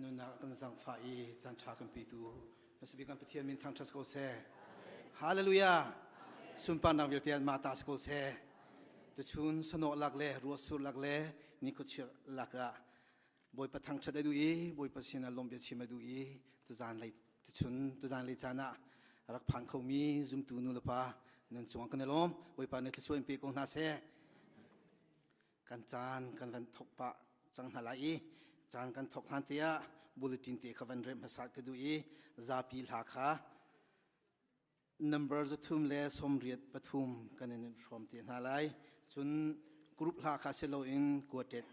nunnak kan zangfah i caan ṭha kan petu hmasabik kan Pathian min thangṭhat ko seh. Hallelujah. Sunparnak vialte an mah ta si ko seh. Tuchun sanawh lak le ruahsur lak le nikhuachia lak ah Bawipa thangṭhat a duh i Bawipa sinah lawmhbia chim a duh i tuzan lei tuchun tuzan lei caan ah rak phan khomi zumtu nu le pa nan cungah kan i lawm. Bawipa nih thluachuah in pe ko hna seh. Kan caan kan van thok pah cang hna lai i caan kan thok hlan te ah bulletin te kha van remh hmasa ka duh i zapi hla kha number 383 kan in hrawm te hna lai. Cun group hla kha si loin quartet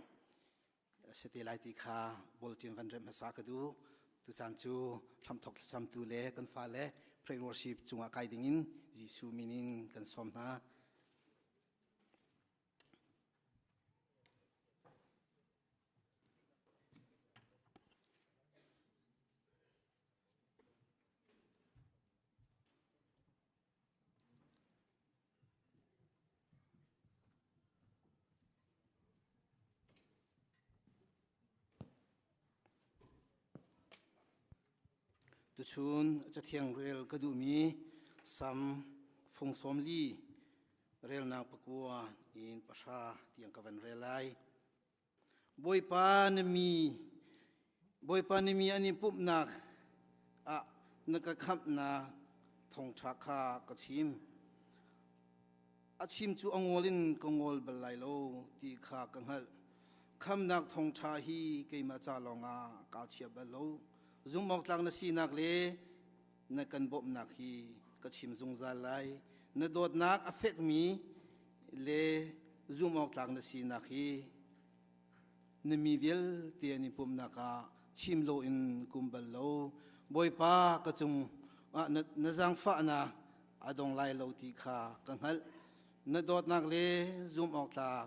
a si te lai ti kha bulletin van remh hmasa ka duh. Tucaan cu hramthok thlacamtu le kan fale pray worship cungah kai dingin Jesuh min in kan sawm hna. Tuchun cathiang rel ka duhmi Sam fung 40 relnak 9 in 10 tiang ka van rel lai. Bawipa na mi Bawipa na mi an i pumhnak ah na ka khamhnak thawngṭha kha ka chim. A chim cu a ngol in ka ngol bal lai lo ti kha ka hngalh. Khamnak thawngṭha hi keimah ca lawngah kaa chia bal lo. Zumhawktlak na sinak le na kan bawmhnak hi ka chim zungzal lai. Na dawtnak a fekmi le zumhawktlak na sinak hi na mi vialte an i pumhnak ah chim loin kum bal lo. Bawipa ka cung ah na zaangfahnak a dong lai lo ti kha ka hngalh. Na dawtnak le zumhawktlak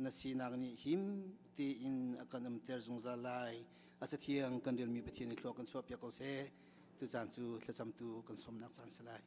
na sinak nih him tein a kan umter zungzal lai. A cathiang kan relmi Pathian i thlua kan chuahpiak ko seh. Tucaan cu thlacamtu kan sawmnak caan si lai.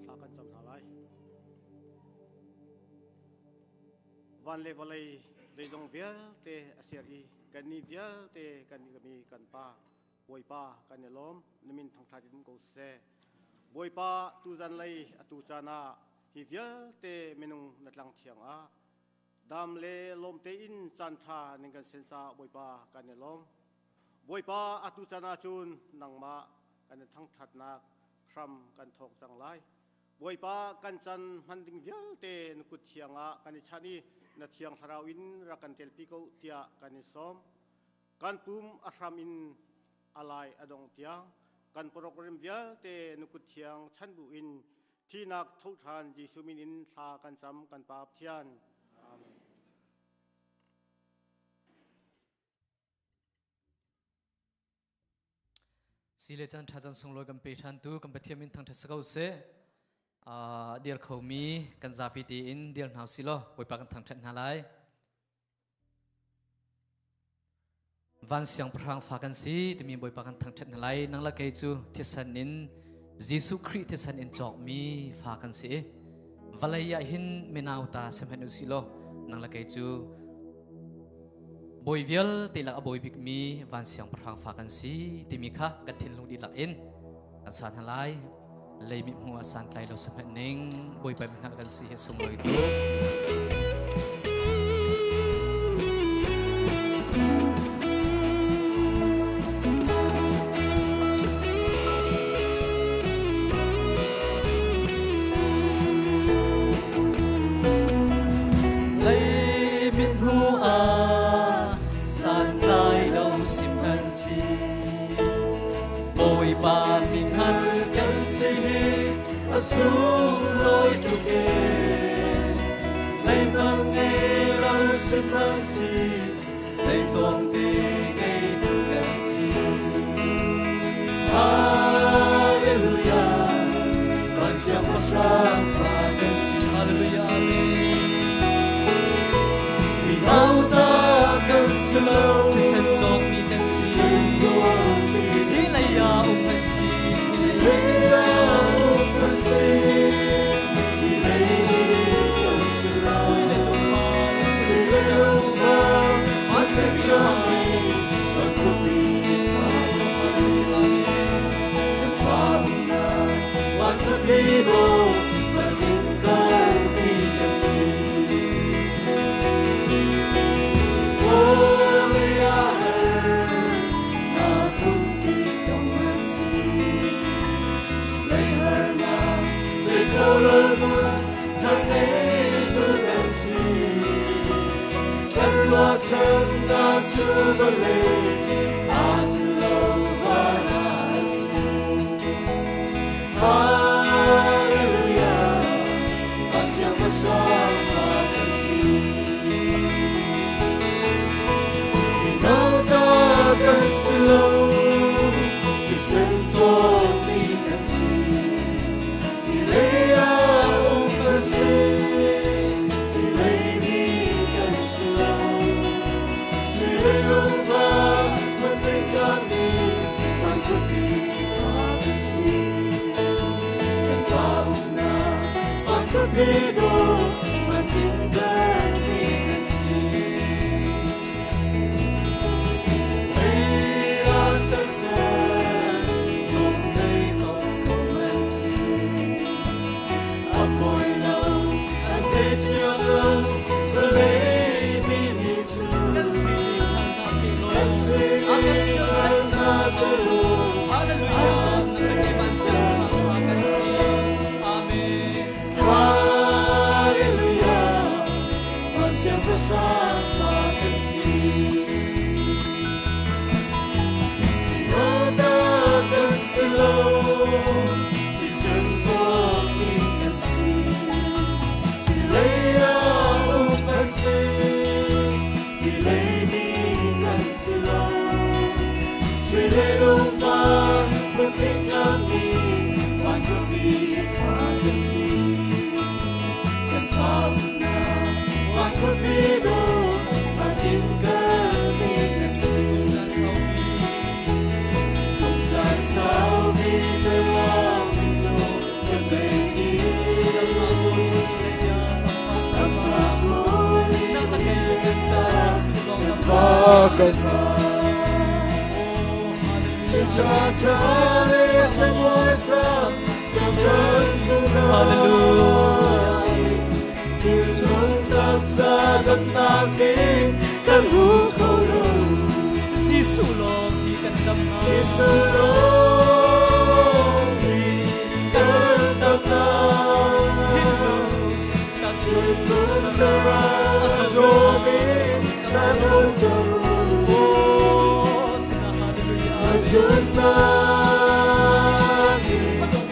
Thla kan cam hna lai. Van le vawlei zeizong vialte a ser i kannih vialte kan mi kan Pa Bawipa kan i lawm na min thangṭhat in ko seh. Bawipa tuzan lei atu caan ah hi vialte minung na tlang thiang ah dam le lawm tein caan ṭha ning kan sen caah Bawipa kan i lawm. Bawipa atu caan ah cun nangmah kan i thangṭhatnak hram kan thawk cang lai. Bawipa kan can hman ding vialte na kut thiang ah kan i chanh i na thiang thlarau in rak kan telpi ko tiah kan i sawm. Kan pum a hram in a lai a dong tiang kan program vialte na kut thiang chan bu in thihnak tho ṭhan Jesuh min in thla kan cam kan Pa Pathian. Amen. Si le caan ṭha caan sunglawi kan pe ṭhan tu kan Pathian min thangṭhat si ko seh. Dir khomi kan zapi tein dir hna usih law Bawipa kan thangṭhat hna lai. Van siangpahrang fa kan si timi Bawipa kan thangṭhat hna lai. Nang le kei cu thisen in Jesuh Khrih thisen in cawkmi fa kan si. Vawlei ah hin minau ta sihmanh usih law nang le kei cu Bawi vialte lak a bawi bikmi van siangpahrang fa kan si timi kha kan thinlung dihlak in kan sa hna lai. Leimi hmu ah santlai lo sihmanh ning Bawipa mi hngalh kan si hi sunglawi tuk. Lei hnu ah santlai lo sihmanhsi Bawipa min hal kan si. A sunglawi tuk ee. Zeihmanh ngei lo sihmanhseh zeizong te ngeitu kan si. Hallelujah, kan siangpahrang fa kan si. Hallelujah. Amen. Mino ta kan si lo. Thisen cawkmi kan si. Thisen cawkmi Hi lei ah um kan si. Hi lei ah um kan si. Hi lei mi kan si lo. Sui le lungvar. Sui le lungvar, Van khuapi fa. Van khuapi fa kan si. Amen. Kan pa umnak, van khuapi dawh, van inn karmi kan si. Holy na phunki tong an si. Lei har na, lei ko lo nun, thar ngei tu kan si. Kan ruahchan nak cu vawlei, a si lo van ah a si. Hallelujah, kan siangpahrang fa kan si. Mino ta kan si lo, thisen cawkmi kan si. Hi lei ah um kan si, hi lei mi kan si lo. Sui le lungvar, hman mi, van khuapi fa kan si. Kan pa umnak, van khuapi dawh, van inn karmi kan si. Lei ah sersan, zong thei tong ko man si. A poi lo, an thei thiam lo, vawlei mi nih cun. Kan si hmanh hna seh law. Kan si A kan sersan hmanh hna seh law. Hallelujah. Kan van siangpahrang fa kan si. Amen. Hallelujah, van siangpahrang fa kan si. Mino ta kan si lo, thisen cawkmi kan si. Hi lei ah um kan si, hi lei mi kan si lo. Sui le lungvar, hmun mi, van khuapi fa kan si. Kan pa umnak, van khuapi dawh, van inn karmi kan si. Caan saupi. Kum caan saupi thlarau mitcaw kan bei i. Amah kawl in Nang le kei kan caah Jesuh lawng kan kan va kan va. Oh, hallelujah. Sutratale sa muasa sa Hallelujah. Thinlung taksa damnak in kan hmu kho lo. Jesuh lawng hi kan damnak. Jesuh lawng hi kan damnak. Thinlung taksa Thinlung thlarau a zawmi na thawn cang u. Oh, sina hallelujah. Na zumhnak in fadawt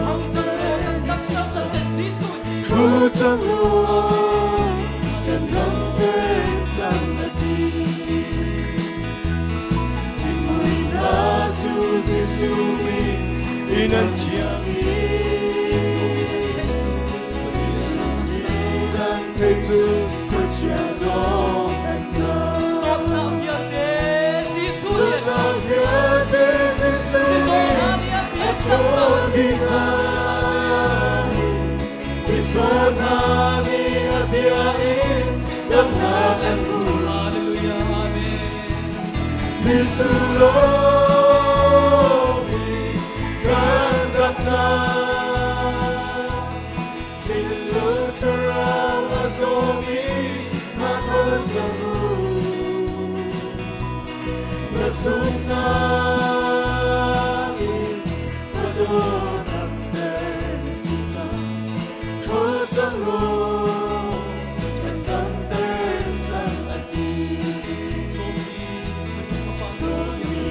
Au cang law kan dam cang Jesuh. Tho cang law kan damter cang a ti. Thinghmui hna cu Jesuh min in an thiang i. Jesuh min an theih cu khuachia zong an zam. Zawtnak vialte Jesuh nih a Zawtnak vialte Jesuh Mizaw nih hna nih an a biak cang hna. ṭhawl dih hna. Mizaw hna nih a bia in damnak an hmu. Hallelujah. Amen. Jesuh lawng hi kan damnak. Thinlung thlarau a zawmi hna tho cang u. Na zumhnak in fadawt damter na si cang. Tho cang law kan damter cang a ti. Dawtmi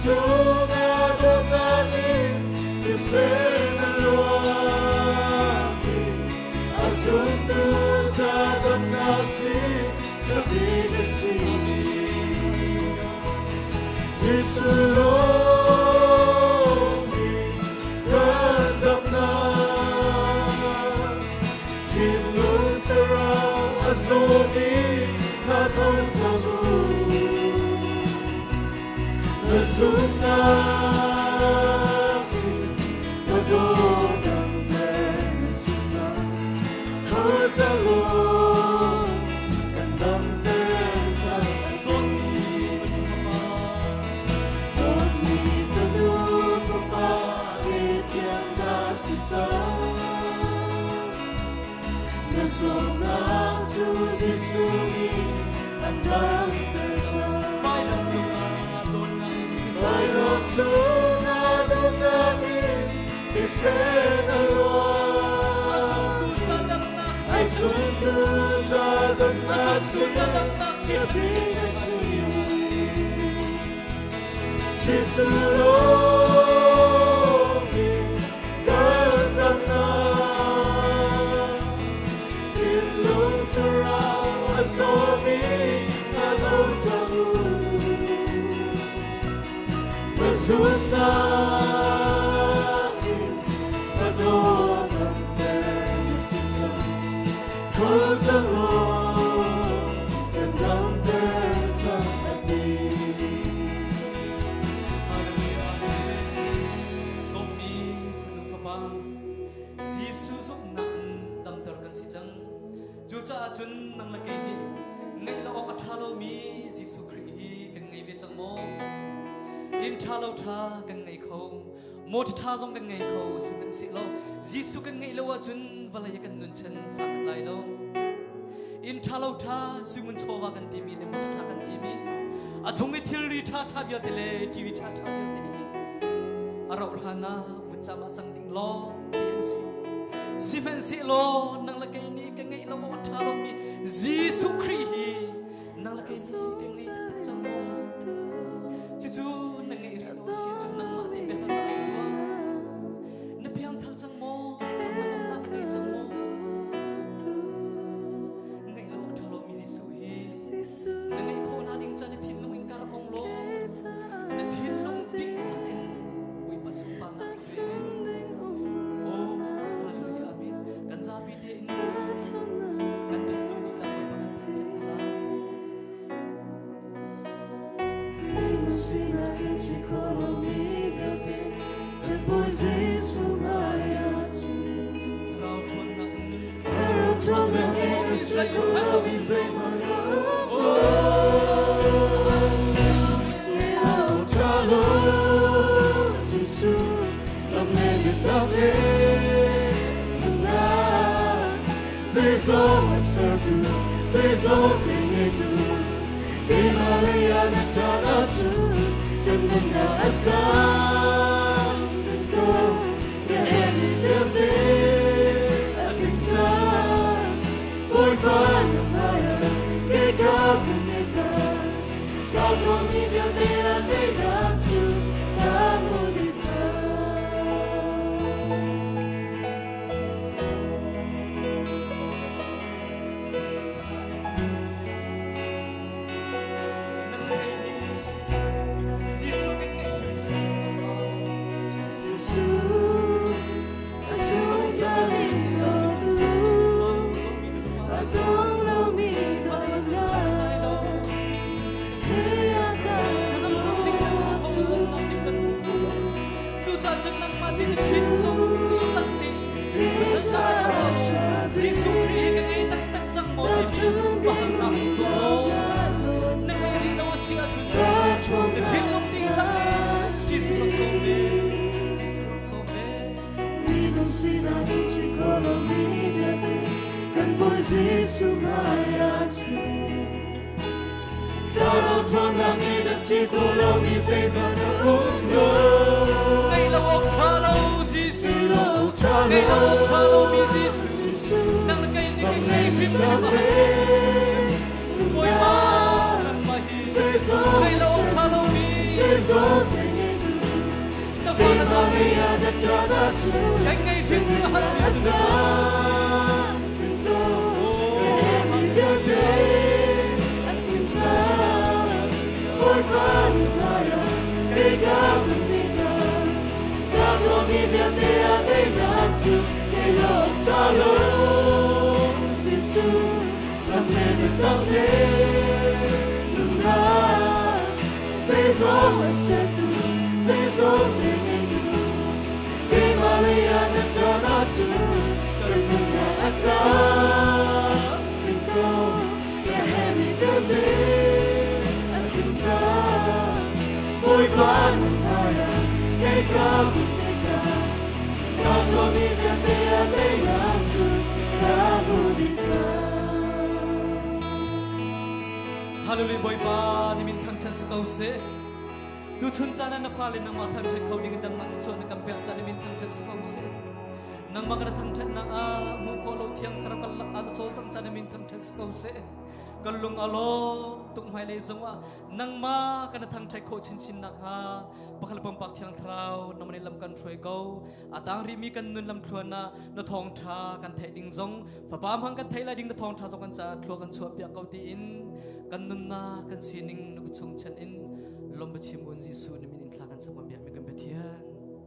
cungah dawtnak in thisen a luang a zumtu ca damnak si cabik a si. Jesuh lawng hi kan damnak thinlung thlarau a zawmi hna thawng cang u. Na zumhnak in fadaw damter na si cang. Tho cang law kan damter cang a ti. Dawtmi fanu fapa le thiang na si cang. Na zawtnak cu Jesuh nih an damter cang. Vailam cungah dawtnak in Vailam cungah dawtnak in thisen a luang. A zumtu ca damnak si. A zumtu ca damnak A zumtu ca damnak si. si. Jesuh lawng hi kan damnak. Thinlung thlarau a zawmi na lo cang u. Na zumhnak in fadaw damter na si cang. Tho cang law kan damter cang a ti. Hallelujah. Dawtmi fanu fapa Jesuh zumhnak in damter kan si cang. Cucaah cun nang le kei nih ngeih lo awk a ṭha lomi Jesuh Khrih hi kan ngei ve cang maw? Inn ṭha lo ṭha kan ngei kho, motor ṭha zong kan ngei kho, sihmanhsehlaw Jesuh kan ngeih lo ahcun vawlei kan nun chan san a tlai lo. Inn ṭha lo ṭha suimun chawva kan timi le motor ṭha kan timi a chung i thilri ṭha ṭha vialte le TV ṭha ṭha vialte hi a rauh hlan ah vutcam ah cang ding lawng te an si. Sihmanhsehlaw nang le kei nih ka ngeih lo awk a ṭha lomi Jesuh Khrih hi nang le kei nih kan ngeih taktak cang maw? Cucu na ngeih rih lo a si ahcun nangmah nih biahalnak in tuah. Na piangthar cang maw? Khamhnak na ngei cang maw? Ngeih lo awk ṭha lomi Jesuh hi na ngeih khawh na ding caan na thinlung in kar ong law na thinlung dihlak in Bawipa sunparnak pe. Oh, hallelujah, amen. Kan zapi te in kan thinlung dihlak Bawipa kan thangṭhat hna lai. Thlarau ṭhawnnak in Nang le kei nih Jesuh kan ngeih hrimhrim a hau. Cucaah cun nangmah sin thinlung dihlak nih Jesuh Khrih hi ka ngei taktak cang maw timi biahalnak tuah law na ngei rih lo a si ahcun na thinlung dihlak in Jesuh rak sawm ve Jesuh rak sawm ve. Kan Bawi Jesuh maya cu Thlarau ṭhawnnak in a si kho lomi zeihmanh a um lo. Ngei lo awk ṭha lo Jesuh, ngei lo awk ṭha lomi Jesuh, nang le kei nih kan ngei hrimhrim a hau Jesuh. Bawipa, nangmah hi ngei lo awk ṭha lomi. Kan ngei hrim har mi cu na si. Hallelujah Bawipa ni min thangthat si ko seh. Tuchun caan ah na fale nangmah thangthat kho ding in nangmah thluachuah na kan pek caan ni min thangthat si ko seh. Nangmah kan thangthatnak ah hmuh khawh lo thiang thlarau kan lak ah ka cawlcangh caan ni min thangthat si ko seh. Kan lung a lawm tuk hmailei zongah nangmah kan thangthat khawh chinchin nakhnga pakhat pumpak thiang thlarau nangmah nih lam kan hruai ko. A tang rihmi kan nun lamthluan ah na thawngṭha kan theih ding zong fapa hmang kan theih lai ding na thawngṭha zong kan caah thlua kan chuah piak ko tiin kan nunnak kan sining na chung chan in lomba chim un Jesuh na min in thla kan cam biak mi kan Pathian.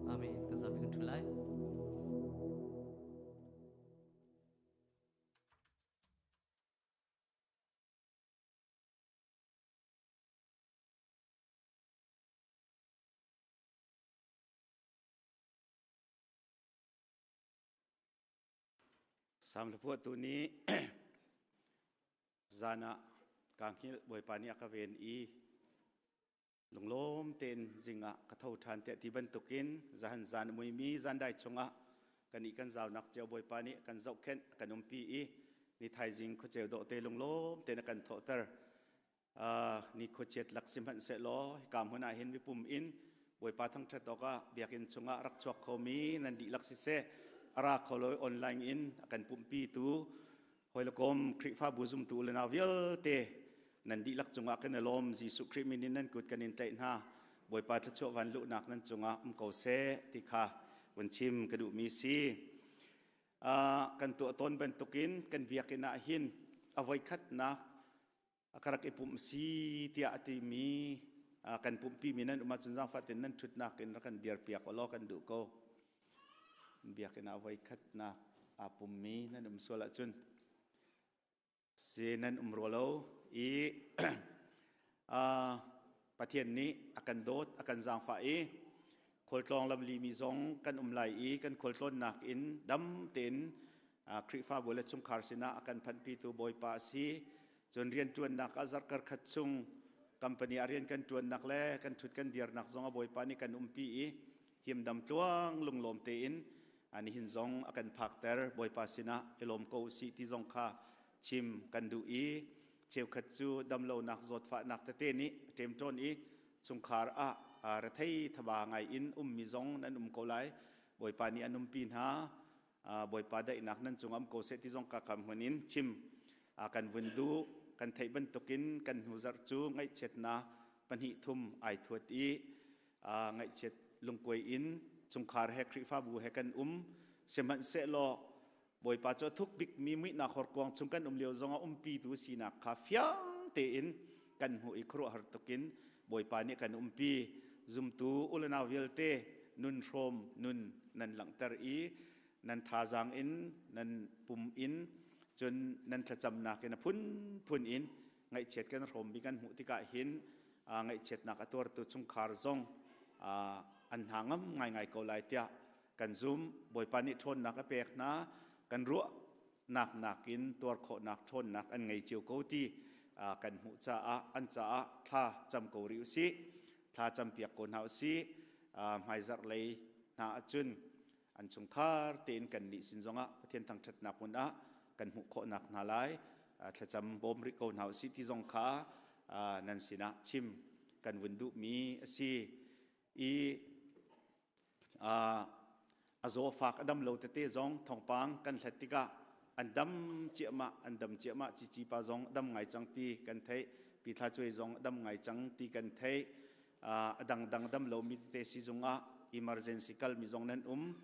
Amen. Kan zapi kan thu lai. Sam hlaphuahtu nih zan ah kaa hngilh Bawipa nih a ka ven i lunglawm tein zing ah ka tho ṭhan tiah ti bantukin zahan zan a muimi zandai chungah kan ih kan zaunak cio Bawipa nih kan zohkhenh a kan umpi i ni thaizing khuaceu dawh te lunglawm tein a kan thawhter. Ni khuachiat lak sihmanhsehlaw hika hmun ah hin mipum in Bawipa thangṭhat awkah biakinn chungah rak chuak khomi nan dihlak siseh, a ra kho lo i online in a kan pumhpitu hawi le kom Khrihfabu zumtu u le nau vialte nan dihlak cungah kan i lawm. Jesuh Khrih min in nan kut kan in tlaih hna. Bawipa thluachuah van luhnak nan cungah um ko seh ti kha vun chim ka duhmi si. Kan tuah tawn bantukin kan biakinn ah hin a voikhatnak ka rak i pumh si tiah a timi kan pumhpimi nan um ahcun zaangfah tein nan ṭhutnak in rak kan dirpiak law kan duh ko. Biakinn ah voikhatnak aa pummi nan um sual ahcun si nan um rua lo i Pathian nih a kan dawt, a kan zaangfah i khualtlawng lamli mi zong kan um lai i kan khualtlawnnak in dam tein Khrihfabu le chungkhar sinah a kan phanhpitu Bawipa a si. Cun rianṭuannak ah zarhkar khat chung company ah rian kan ṭuannak le kan ṭhut kan dirnak zong a Bawipa nih kan umpi i himdam tluang lunglawm tein nihin zong a kan phakter. Bawipa sinah i lawm ko usih ti zong kha chim kan duh i cheukhat cu damlonak zawtfahnak tete nih a ṭemṭawn i chungkhar ah rethei thaba ngai in ummi zong nan um ko lai. Bawipa nih an umpi hna. Bawipa daihnak nan cung am ko seh ti zong ka kam hmun in chim kan vun duh. Kan theih bantukin kan hnu zarh cu ngaihchiatnak pahnih thum ai thuat i ngaihchiat lungkuai in chungkhar he Khrihfabu he kan um. Sihmanhsehlaw Bawipa cu a thuk bikmi muihnak horkuang chung kan um lio zongah umpitu sinak kha fiang tein kan hmuh i khuaruahhar tukin Bawipa nih kan umpi. Zumtu u le nau vialte nun hrawm nun nan langhter i nan thazaang in nan pum in cun nan thlacamnak in a phunphun in ngaihchiat kan hrawmmi kan hmuh tikah hin ngaihchiatnak a tuartu chungkhar zong an hna ngam ngaingai ko lai tiah kan zum. Bawipa nih ṭhawnnak a pek hna. Kan ruahnak nakin tuar khawhnak ṭhawnnak an ngei cio ko ti kan hmuh caah an caah thla cam ko rih usih, thla campiak ko hna usih. Hmaizarh lei hna ahcun an chungkhar tein kan nih sin zongah Pathian thangṭhatnak hmun ah kan hmuh khawhnak hna lai thlacam bawm rih ko hna usih ti zong kha nan sinah chim kan vun duhmi a si i a zawfak a dam lo tete zong thawngpang kan hlat tikah an dam ciahmah, an dam ciahmah. Cici pa zong dam ngai cang ti kan theih, Pi Thla Cuai zong dam ngai cang ti kan theih, a dangdang dam lomi tete sizung ah Emergency kal mi zong nan um.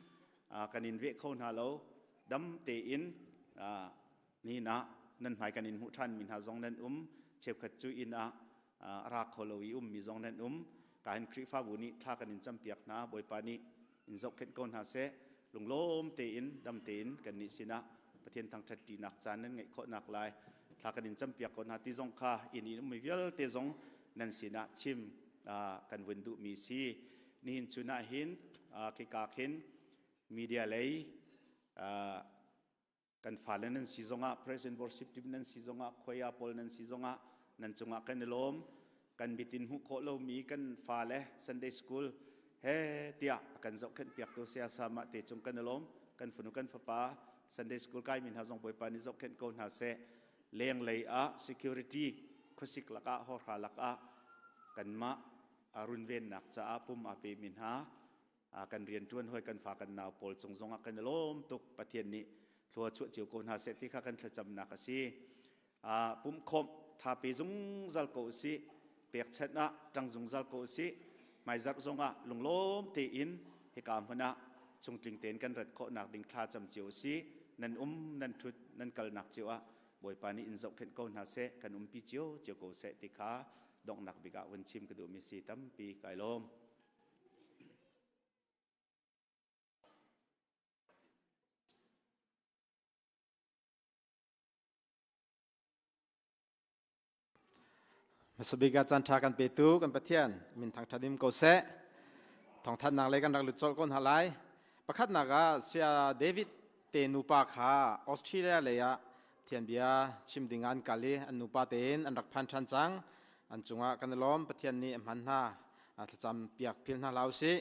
Kan in veh kho hna lo. Dam tein nihin ah nan hmai kan in hmuh ṭhan mi hna zong nan um. Cheukhat cu inn ah ra kho lo i ummi zong nan um. Ka hin Khrihfabu nih thla kan in campiak hna. Bawipa nih in zohkhenh ko hna seh. Lunglawm tein dam tein kannih sinah Pathian thangṭhat ṭinak caan nan ngeih khawhnak lai thla kan in campiak ko hna ti zong kha inn in ummi vialte zong nan sinah chim kan vun duhmi si. Nihin chun ah hin khika khin media lei kan fale nan si zongah present worship team nan si zongah choir pawl nan si zongah nan cungah kan i lawm. Kan mitin hmuh khawh lomi kan fale Sunday school he tiah a kan zohkhenh piaktu saya sama te cung kan i lawm. Kan fanu kan fapa Sunday school kai mi hna zong Bawipa nih zohkhenh ko hna seh. Lenglei ah security khuasik lakah hawhra lakah kanmah runvennak caah pum aa pe mi hna kan rianṭuan hawi kan fa kan nau pawl cung zongah kan i lawm tuk. Pathian nih thlua chuah cio ko hna seh ti kha kan thlacamnak a si. Pumhkhawmh thape zungzal ko usih, pekchanh ah ṭang zungzal ko usih. Hmaizarh zongah lunglawm tein hika hmun ah chungtling tein kan rat khawhnak ding thla cam cio usih. Nan um nan ṭhut nan kalnak cio ah Bawipa nih in zohkhenh ko hna seh, kan umpi cio cio ko seh ti kha donghnak bik ah vun chim ka duhmi si. Tampi kai lawm. Hmasabik ah caan ṭha kan petu kan Pathian min thangṭhat in ko seh. Thawngthanhnak lei kan rak lut colh ko hna lai. Pakhatnak ah Saya David te nupa kha Australia lei ah Pathian bia chim ding ah an kal i an nupa tein an rak phan ṭhan cang. An cungah kan i lawm. Pathian nih a hman hna. Thlacam piak phil hna hlah usih.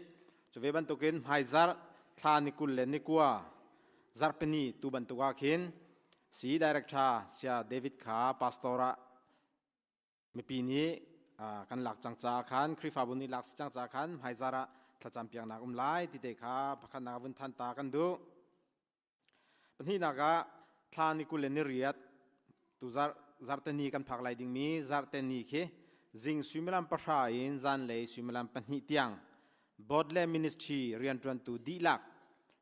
Cu ve bantukin hmaizarh thla ni 20 le ni 9 zarhpini tu bantuk ah khin Si director Saya David kha pastor ah mipi nih kan lak cang caah khan Khrihfabu nih lak si cang caah khan hmaizar ah thlacam piaknak um lai ti te kha pakhatnak vun than ta kan duh. Pahnihnak ah thla ni 20 le ni 8 tu zarhteni kan phak lai dingmi zarhteni khi zing suimilam 9 in zanlei suimilam 2 tiang board le ministry rianṭuantu dihlak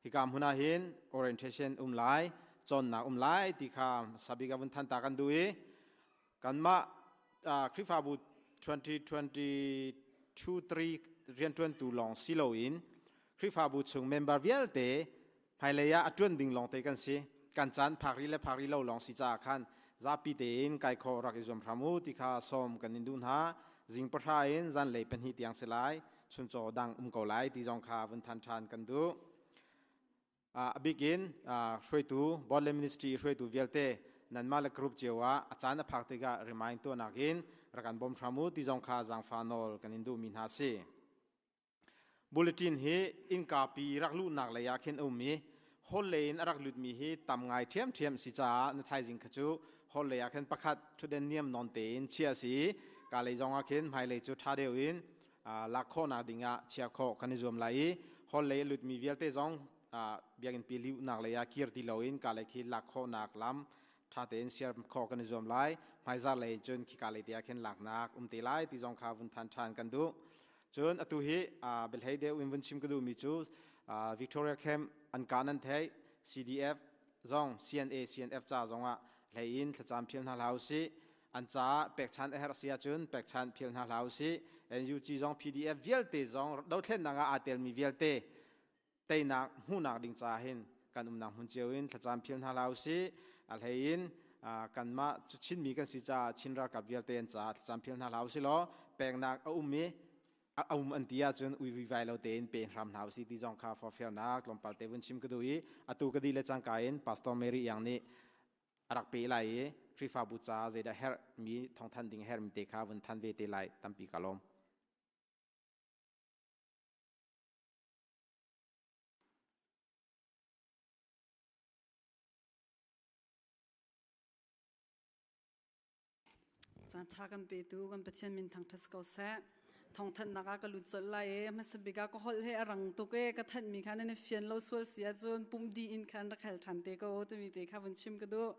hika hmun ah hin orientation um lai, cawnnak um lai ti kha sabik ah vun than ta kan duh i kanmah Khrihfabu 2022 3 rianṭuantu lawng si loin Khrihfabu chung member vialte hmailei ah a ṭuan ding lawngte kan si. Kan caan phak ri le phak ri lo lawng si caah khan zapi tein kai khawh rak i zuam hram u ti kha sawm kan in duh hna. Zing 9 in zanlei 2 tiang si lai, chuncaw dang um ko lai ti zong kha vun than ṭhan kan duh. A bik in hruaitu board le ministry hruaitu vialte nanmah le group cio ah a caan a phak tikah remind tuahnak in rak kan bawm hram u ti zong kha zaangfah nawl kan in duhmi hna si. Bulletin hi innka pi rak luhnak lei ah khin a um i hall lei in a rak lutmi hi tam ngai ṭhiamṭhiam si caah na thaizing kha cu hall lei ah khin pakhat ṭhutden niam nawn tein chia a si i ka lei zong ah khin hmailei cu ṭha deuh in lak khawhnak ding ah chia khawh kan i zuam lai i hall lei a lutmi vialte zong biakinn pi luhnak lei ah kir ti loin ka lei khi lak khawhnak lam ṭha tein siar khawh kan i zuam lai. Hmaizar lei cun khika lei te ah khin laknak um te lai ti zong kha vun than ṭhan kan duh. Cun atu hi biahlei deuh in vun chim ka duhmi cu Victoria Camp an ka nan theih, CDF zong CNA CNF ca zongah hlei in thlacam phial hna hlah usih. An caah pekchan a herh si ahcun pekchan phial hna hlah usih. NUG zong PDF vialte zong dothlennak ah aa telmi vialte teinak hmuhnak ding caah hin kan umnak hmun cio in thlacam phial hna hlah usih. A hlei in kanmah cu Chinmi kan si caah Chin ralkap vialte an caah thlacam phial hna hlah usih law peknak a um i a um an ti ahcun uivivai lo tein pe hram hna usih ti zong kha forhfialnak tlawmpal te vun chim ka duh i atu ka di le cangka in Pastor Mary Iang nih a rak pe lai i Khrihfabu caah zeidah herh mi thawngthan ding herh mi te kha vun than ve te lai. Tampi ka lawm. Caan ṭha kan petu kan Pathian min thangṭhat ko seh. Thawngthanhnak ah ka lut colh lai i hmasa bik ah ka holh he a rang tuk i ka thanhmi kha nan i fian lo sual si ahcun pumh dih in khan rak hal ṭhan te ko timi te kha vun chim ka duh.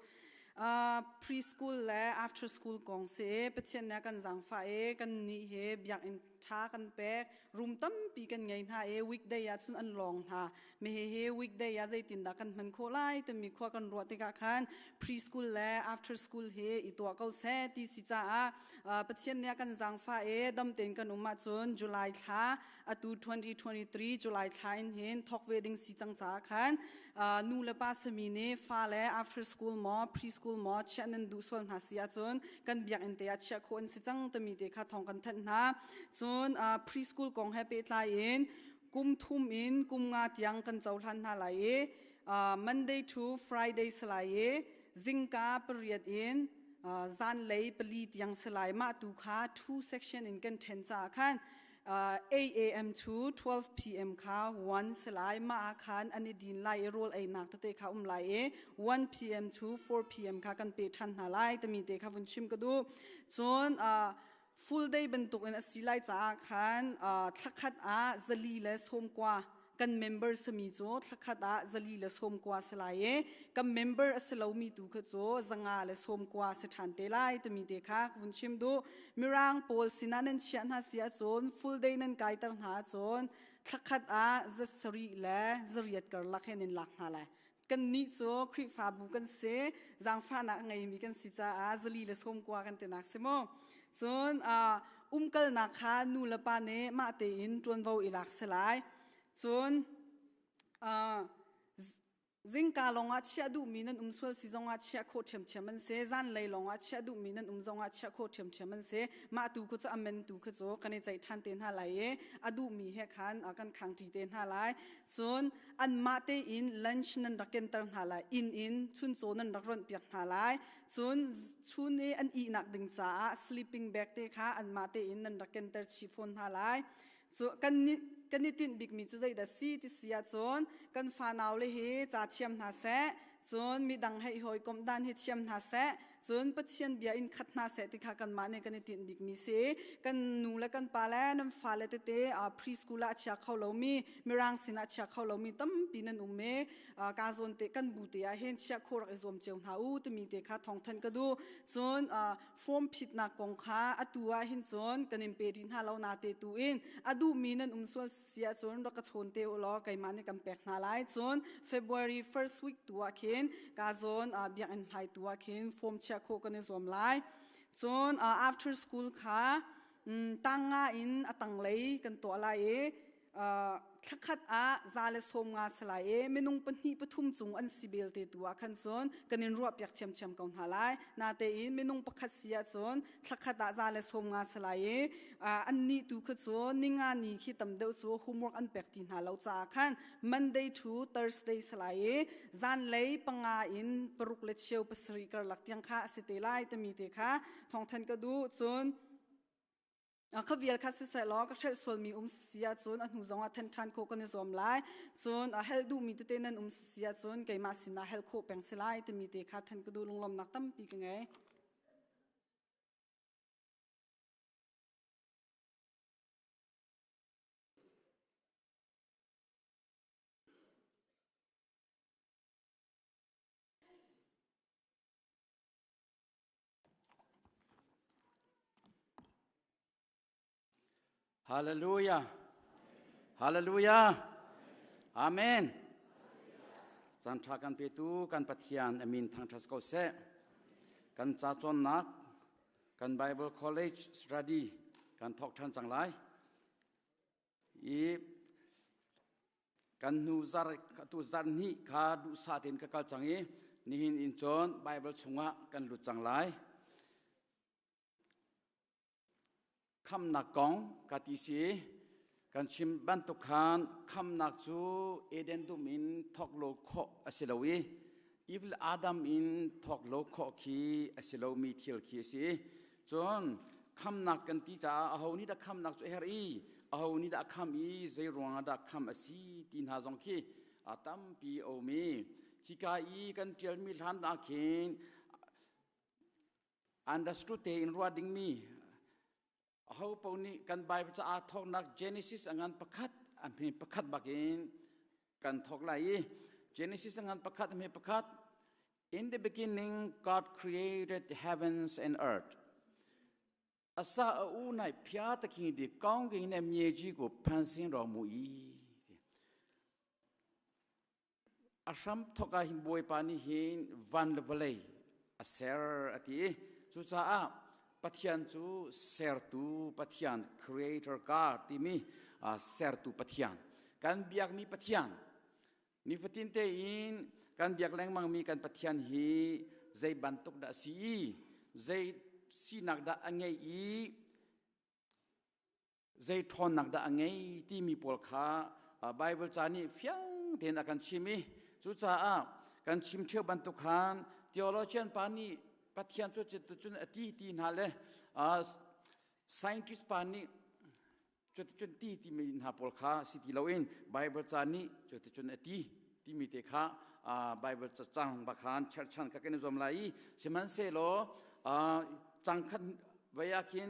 Preschool le after school kong si i Pathian nih a kan zaangfah i kan nih hi biakinn tha kan pek. Room tampi kan ngei hna i weekday ah cun an lawng hna. Me he weekday ah zeitindah kan hman khawh lai timi khua kan ruah tikah khan preschool le after school hi i tuah ko seh ti si caah Pathian nih a kan zaangfah i dam tein kan um ahcun July thla atu 2023 July thla in hin thawk ve ding si cang caah khan nu le pa sami nih fale after school maw preschool maw chiah nan duh sual hna si ahcun kan biakinn te ah chiah khawh an si cang timi te kha thawng kan thanh hna. Cun preschool kong he pehtlai in kum thum in kum nga tiang kan cohlan hna lai i Monday to Friday si lai i zingka pariat in zanlei pali tiang si lai. Mah tu kha two section in kan ṭhen caah khan 8 a.m. to 12 p.m. kha 1 si lai. Mah ah khan an i din lai i rawl einak tete kha um lai i 1 p.m. to 4 p.m. kha kan pe ṭhan hna lai timi te kha vun chim ka duh. Cun full day bantuk in a si lai caah khan thlakhat ah zali le sawmkua kan member sami cu thlakhat ah zali le sawmkua si lai i kan member a si lomi tu kha cu zanga le sawmkua si ṭhan te lai timi te kha ka vun chim duh. Mirang pawl sinah nan chiah hna si ahcun full day nan kaiter hna ahcun thlakhat ah zasarih le zariat karlak he nan lak hna lai. Kannih cu Khrihfabu kan si, zaangfahnak a ngeimi kan si caah zali le sawmkua kan tinak si mu. Cun umkalnak kha nu le pa nih mah tein ṭuanvo i lak si lai. Cun zingka lawngah chiah duhmi nan um sual si zongah chiah khawh ṭhiamṭhiam an si. Zanlei lawngah chiah duhmi nan um zongah chiah khawh ṭhiamṭhiam an si. Mah tu khu cu amen tu kha cu kan i ceih ṭhan te hna lai i a duhmi he khan kan khangṭi te hna lai. Cun anmah tein lunch nan rak kenter hna lai. Inn in chuncaw nan rak rawnh piak hna lai. Cun chun i an ihnak ding caah sleeping bag te kha anmah tein nan rak kenter chih fawn hna lai. Cu kan kan i tinh bikmi cu zeidah si ti si ahcun kan fanau le hi ca thiam hna seh, cun midang hei hawikomh dan hi thiam hna seh, cun Pathian bia in khat hna seh ti kha kanmah nih kan i tinh bikmi si. Kan nu le kan pa le nan fale tete preschool ah a chia kho lomi, mirang sinah a chia kho lomi tampi nan um i ka zawn te kan bu te ah hin chiah khawh rak i zuam cio hna u timi te kha thawngthanh ka duh. Cun form phitnak kong kha atu ah hin cun kan in pe rih hna lo na te tu in a duhmi nan um sual si ahcun rak ka chawn te u law keimah nih kan pek hna lai. Cun February first week tu ah khin ka zawn biakinn hmai tu ah khin form chiah khawh kan i zuam lai. Cun after school kha tang nga in a tanglei kan tuah lai i thlakhat ah za le sawm nga si lai i minung pahnih pathum cung an si belte tu ah khan cun kan in ruah piak ṭhiamṭhiam ko hna lai. Natein minung pakhat si ahcun thlakhat ah za le sawm nga si lai i annih tu kha cu ninga ni khi tam deuh cu homework an pek ti hna lo caah khan Monday to Thursday si lai i zanlei panga in paruk le cheu pasarih karlak tiang kha a si te lai timi te kha thawngthan ka duh. Cun Kha vial kha siseh law ka hrelh sualmi um si ahcun a hnu zongah then ṭhan khawh kan i zuam lai. Cun a helh duhmi tete nan um si ahcun keimah sinah helh khawh peng si lai timi te kha then ka duh. Lunglawmnak tampi ka ngei. Hallelujah. Hallelujah. Amen. Caan ṭha kan petu kan Pathian amin thangṭhat ko seh. Kan ca cawnnak kan Bible College study kan thawk ṭhan cang lai. I Kan hnu zar atu zarh hnih kha duhsah tein ka kal cang i nihin in cun Baibal chungah kan lut cang lai. Khamnak kong ka ti si kan chim bantuk khan khamnak cu Eden dum in thawk lo khawh a si lo i Evil Adam in thawk lo khawh khi a si lomi thil khi a si. Cun khamnak kan ti caah aho nih dah khamnak cu a herh i aho nih dah a kham i zei ruangah dah kham a si ti hna zong khi a tampi a um i hika i kan ṭialmi hlan ah khin understood tein ruah dingmi aho paoh nih kan Bible caah thawknak Genesis a ngan pakhat a hme pakhat bakin kan thawk lai i Genesis a ngan pakhat a hme pakhat. In the beginning God created the heavens and earth. အစအဦး၌ဖျားသခင်သည်ကောင်းကင်နှင့်မြေကြီးကိုဖန်ဆင်းတော်မူ၏အရှမ်ထောကဟင်ဘွေပါနီဟင်ဝန်လဗလေအဆဲအတီသူချာပထယန်ကျူဆဲတူပထယန် creator god တိမီဆဲတူပထယန်ကန်ဘျက်မီပထယန် Nifatin tein kan biak lengmang mi kan Pathian hi zei bantuk dah si i zei sinak dah a ngei i zei ṭhawnnak dah a ngei timi pawl kha Bible ca nih fiang tein a kan chim i cucaah kan chim ṭheo bantuk khan theologian pa nih Pathian cu cun a ti ti hna le scientist pa nih Cuticun ti timi hna pawl kha si ti loin Bible ca nih cuticun a ti timi te kha Bible cacang bakhan cherhchan kha kan i zuam lai i sihmanhsehlaw cangkhat vai ah khin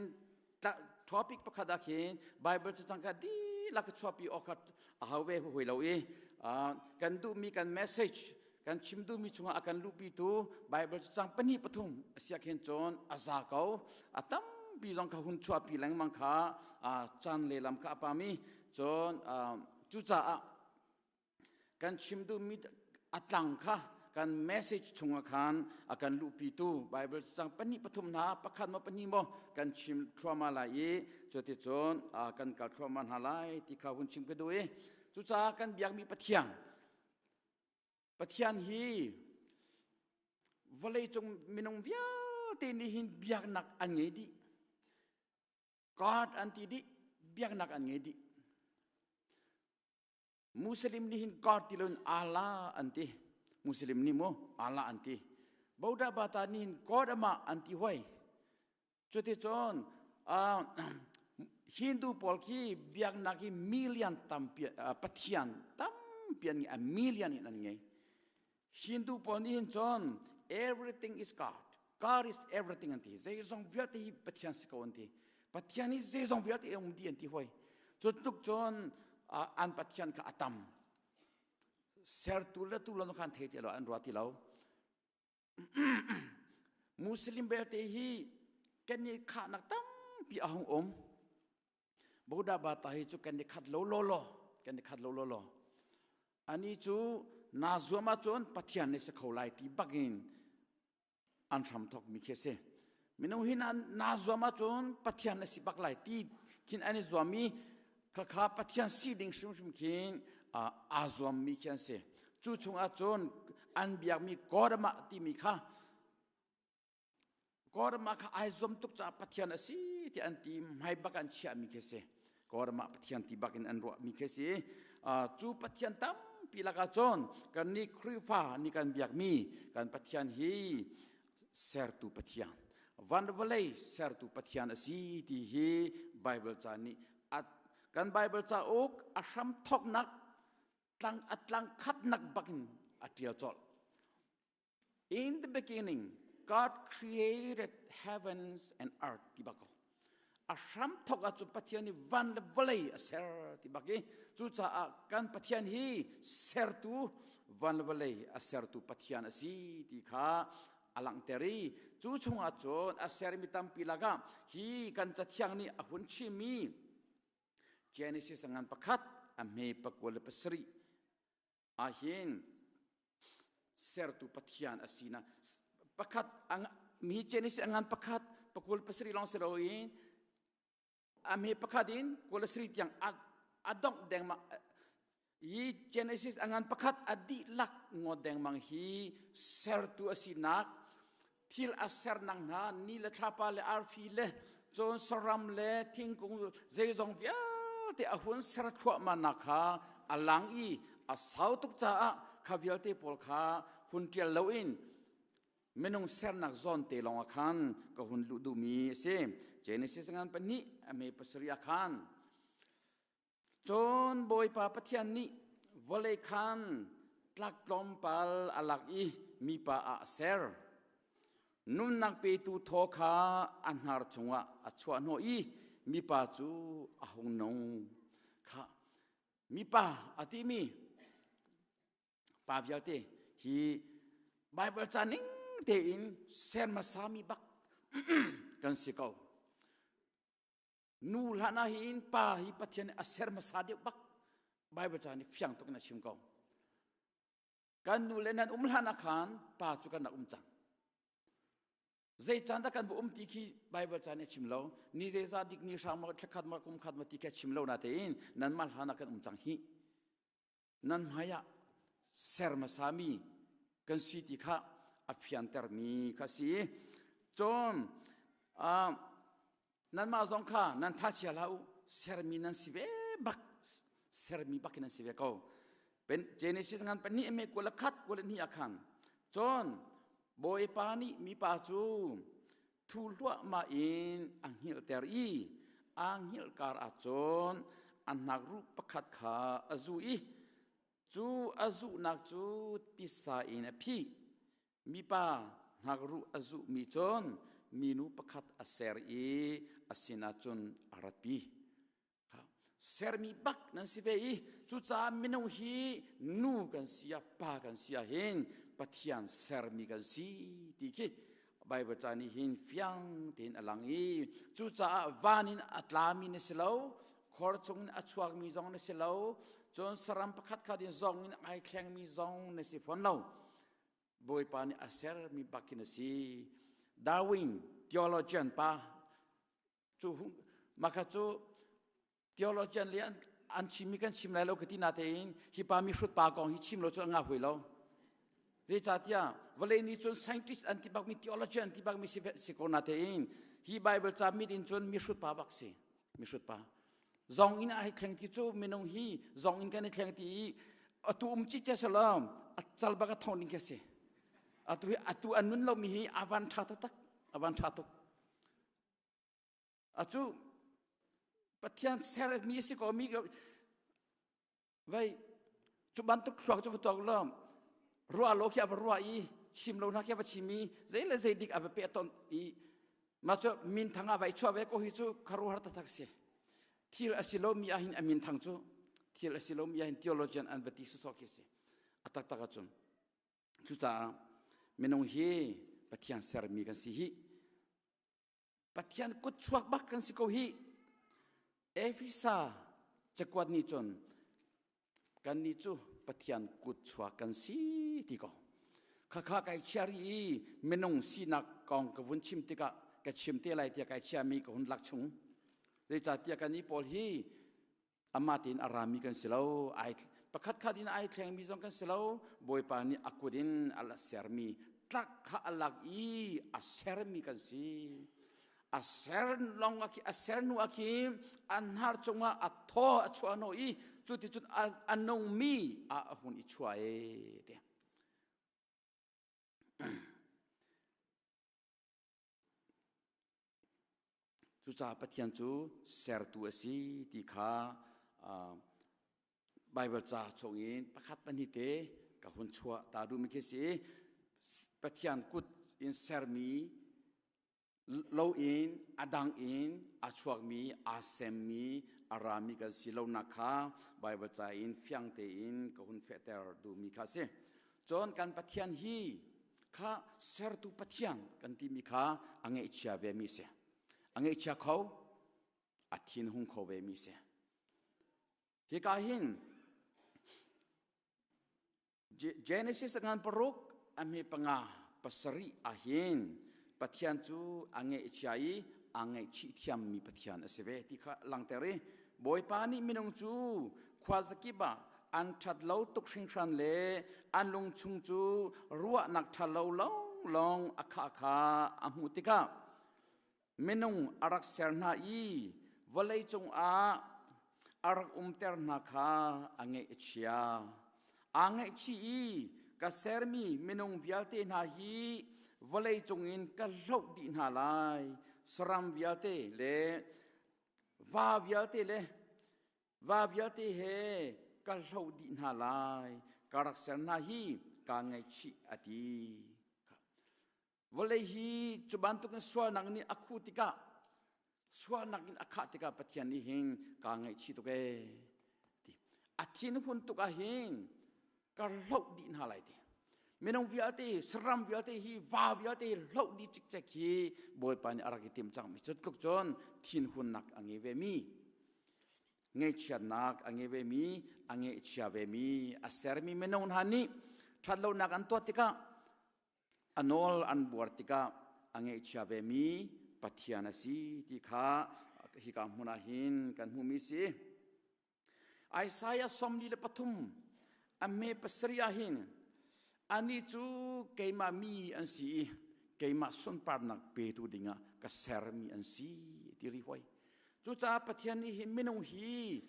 topic pakhat ah khin Bible cacang kha dihlak ka chuahpi awk kha a hau ve hui lo i kan duhmi kan message kan chim duhmi chungah a kan luhpitu Bible cacang pahnih pathum a siah khin cun a za ko a tampi zong kha hun chuahpi lengmang kha caan le lam kha a pam i cun cucaah kan chim duhmi a tlang kha kan message chungah khan a kan luhpitu Bible cacang pahnih pathum hna pakhat maw pahnih maw kan chim thluahmah lai i cuticun kan kal thluahmah hna lai ti kha hun chim ka duh i cucaah kan biakmi Pathian Pathian hi vawleicung minung vialte nih hin biaknak an ngei dih. God an ti dih, biaknak an ngei dih. Muslim nih hin God ti loin Allah an ti. Muslim nih mu Allah an ti. Boda bata nih hin God ama an ti hoi. Cuticun uh, Hindu pawl khi biaknak hi million tampi uh, pathian tampi an ngei, a million in an ngei. Hindu pawl nih hin cun everything is God. God is everything an ti. Zeizong vialte hi Pathian si ko an ti. Pathian hi zeizong vialte um di an ti hoi. Cu tluk cun uh, an Pathian kha a tam. Sertu le tu lo khan thei ti lo an ruah ti lo. Muslim belte hi kan i khahnak tampi a hung um. Buddha bata hi cu kan i khat lo law law, kan i khat lo law law. Ani cu na zuam ahcun Pathian nih si kho lai ti bakin an hram thok mi khi a si. Minung hi na, na zuam ahcun Pathian na si bak lai ti khin an i zuam i khakha Pathian si ding hrimhrim khin aa zuammi khi an si. Cu chungah cun an biakmi Godamah timi kha Godamah kha ai zuam tuk caah Pathian a si ti an ti hmai bak an chiahmi khi si. Godamah Pathian ti bak in an ruahmi khi si. Cu Pathian tampi lakah cun kan nih Khrihfa nih kan biakmi kan Pathian hi sertu Pathian van vawlei sertu Pathian a si ti hi Bible ca nih kan Bible cauk a hram thoknak tlang a tlang khatnak bakin a tial colh. In the beginning, God created heavens and earth ti bak ko. A hram thok ahcun Pathian nih van le vawlei a ser ti bak i cucaah kan Pathian hi sertu van le vawlei a sertu Pathian a si ti kha a langhter i cu chungah cun a sermi tampi lakah hi kan cathiang nih a hun chimmi Genesis ngan pakhat a hme pakua le pasarih ahhin sertu Pathian a sinak pakhat mi Genesis ngan pakhat pakul pasarih lawng si loin a hme pakhat in kul sarih tiang a dongh dengmang hi Genesis a ngan pakhat a dihlak ngawt dengmang hi sertu a sinak thil a sernak hna ni le thlapa le arfi le cun saram le thingkung zeizong vialte a hun ser thluahmah nak kha a lang i a sau tuk caah kha vialte pawl kha hun ṭial loin minung sernak zawn te lawng ah khan ka hun luh duhmi a si. Genesis ngan pahnih a me pasarih ah khan cun Bawipa Pathian nih vawlei khan tlak tlawmpal a lak i mipa ah a ser. Nunnak petu thaw kha a hnar chungah a chuah hnawh i mipa cu a hung nung. Kha mipa a timi pa vialte hi Bible ca ning tein ser hmasami bak kan si ko. Nu hlan ah hin pa hi Pathian nih a ser hmasa deuh bak Bible ca nih fiang tuk in a chim ko. Kan nu le nan um hlan ah khan pa cu kan rak um cang. Zei caan dah kan va um ti khi Bible ca nih a chim lo. Ni zeizah dik ni hrang ma thlakhat ma kum khat ma ti khi a chim lo na tein nanmah hlan ah kan um cang hi. Nan hmai ah ser hmasami kan si ti kha a fiantermi kha si. Cun nanmah zong kha nan tha chia hlah u sermi nan si ve bak sermi bak in nan si ve ko. Genesis ngan pahnih ame kul khat kul hnih ah khan cun Bawipa nih mipa cu thu hluahmah in a hngilhter i aa hngilh kar ah cun a hnakruh pakhat kha a zu i cu a zuhnak cu tisa in a phih. Mipa hnakruh a zuhmi cun minu pakhat a ser i a sinah cun a ratpi. Sermi bak nan si ve i cucaah minung hi nu kan si ah pa kan si ah hin Pathian sermi kan si ti khi Bible ca nih hin fiang tein a lang i cucaah van in a tlami na si lo khor chung in a chuakmi zong na si lo cun saram pakhat khat in zong in ai thlengmi zong na si fawn lo Bawipa nih a sermi bak in a si Darwin theologian pa cu maka cu theologian le an chimmi kan chim lai lo ka ti na tein hi pa mi hrut pa kong hi chim lo cu a nga hui lo zeicahtiah vawlei nih cun scientist an ti bakmi theologian an ti bakmi si si ko na tein hi bible ca mit in cun mi hrut pa bak si mi hrut pa zong in ai thleng ti cu minung hi zong in kan i thleng ti i atu um ci che salam a cal bak a thong ding khi si atu hi atu an nun lomi hi avan tha taktak avan tha tuk Acu Pathian sermi si ko mi vai cu bantuk thluak cu va lo ruah lo khi a va ruah i chim lo hna khi a va chim i zei le zei dik a va peh ton i mah cu min thang a vai chuah ve ko hi cu kharuahar taktak si thil a si lo mi ah hin a min thang cu thil a si lo mi ah hin theologian an va ti sawsawh khi si a taktak ahcun cucaah minung hi Pathian sermi kan si hi Pathian kut chuak bak kan si ko hi. Efesa cakuat nih cun kan nih cu Pathian kut chuak kan si ti ko. Khakha kai chia ri i minung sinak kong ka vun chim tikah ka chim te lai tiah kai chiami ka hun lak chung. Zeicahtiah kan nih pawl hi amah tein a rami kan si lo ai pakhat khat in ai thlengmi zong kan si lo bawipa nih a kut in a sermi tlak kha a lak i a sermi kan si a ser long a khi a ser nu a khi an hnar cungah a thaw a chuah no i cu ti cun a nungmi a hun i chuah e te Cucaah Pathian cu sertu a si ti kha Baibal ca chungin pakhat pahnih te ka hun chuah ta duhmi khi si. Pathian kut in sermi lo in a dang in a chuakmi aa semmi a rami kan si lonak kha Baibal ca in fiang tein ka hun fehter duhmi kha a si. Cun kan Pathian hi kha sertu Pathian kan timi kha a ngeihchia ve mi si. A ngeihchia kho, a thinhung kho ve mi si. Hika hin Genesis ngan paruk a hme panga pasarih ahhin Pathian cu a ngeihchia i a ngaihchih thiammi Pathian a si ve ti kha langter i Bawipa nih minung cu khuazakip ah an ṭhat lo tuk hringhran le an lungchung cu ruahnak ṭha lo lawnglawng a khah kha a hmuh tikah minung a rak ser hna i vawlei cungah a rak umter hna kha a ngaih a chia. Aa ngaihchih i ka sermi minung vialte hna hi vawlei cungin ka hloh dih hna lai. Saram vialte le va vialte le Va vialte he ka hloh dih hna lai, ka rak ser hna hi kaa ngaihchih a ti. Vawlei hi cu bantukin sualnak nih a khuh tikah sualnak in a khah tikah Pathian nih hin kaa ngaihchih tuk ee ti. A thinhun tuk ah hin ka hloh dih hna lai ti. Minung vialte, saram vialte hi, va vialte hloh dih cikcek hi Bawipa nih a rak i tim cangmi cu tluk cun thinhunnak a ngei ve mi, ngaihchiatnak a ngei ve mi, a ngaihchia ve mi, a sermi minung hna nih ṭhatlonak an tuah tikah a nawl an buar tikah a ngaihchia ve mi Pathian a si ti kha hika hmun ah hin kan hmuhmi si. Isaiah 43 a hme pasarih ah hin anih cu keimah mi an si i keimah sunparnak petu dingah ka sermi an si ti ri hoi. Cucaah Pathian nih hin minung hi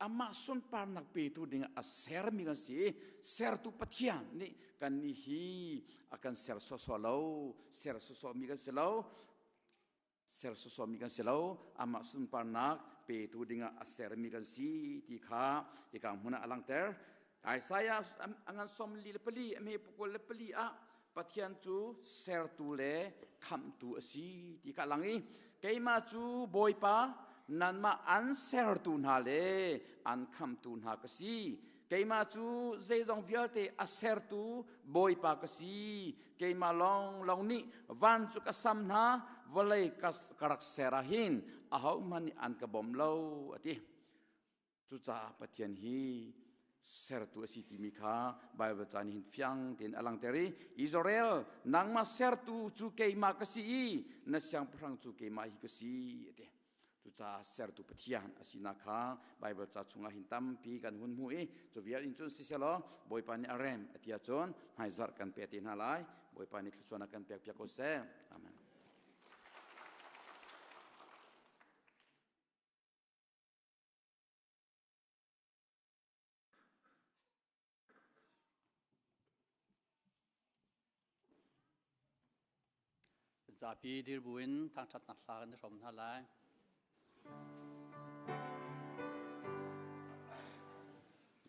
amah sunparnak petu dingah a sermi kan si i sertu Pathian nih kannih hi a kan ser sawsawh lo, ser sawsawhmi kan si lo, ser sawsawhmi kan si lo, amah sunparnak petu dingah a sermi kan si ti kha hika hmun ah a langhter. Isaiah a ngan 44 a hme 24 ah Pathian cu sertu le khamhtu a si ti kha a lang i keimah cu Bawipa nanmah an sertu hna le an khamhtu hna ka si. Keimah cu zeizong vialte a sertu Bawipa ka si. Keimah lawnglawng nih van cu ka sam hna, vawlei ka rak ser ah hin ahohmanh nih an ka bawm lo, a ti. Cucaah Pathian hi sertu a si timi kha Baibal ca nih hin fiang tein a langhter i Israel nangmah sertu cu keimah ka si i na siangpahrang cu keimah hi ka si a ti. Cucaah sertu Pathian a sinak kha Baibal ca chungah hin tampi kan hun hmu i cu vial in cun sisehlaw Bawipa nih a rem a ti ahcun hmaizarh kan pe te hna lai. Bawipa nih thluachuahnak kan pek piak ko seh. Amen. Zapi dir buin thangṭhatnak hla kan i hrawm hna lai.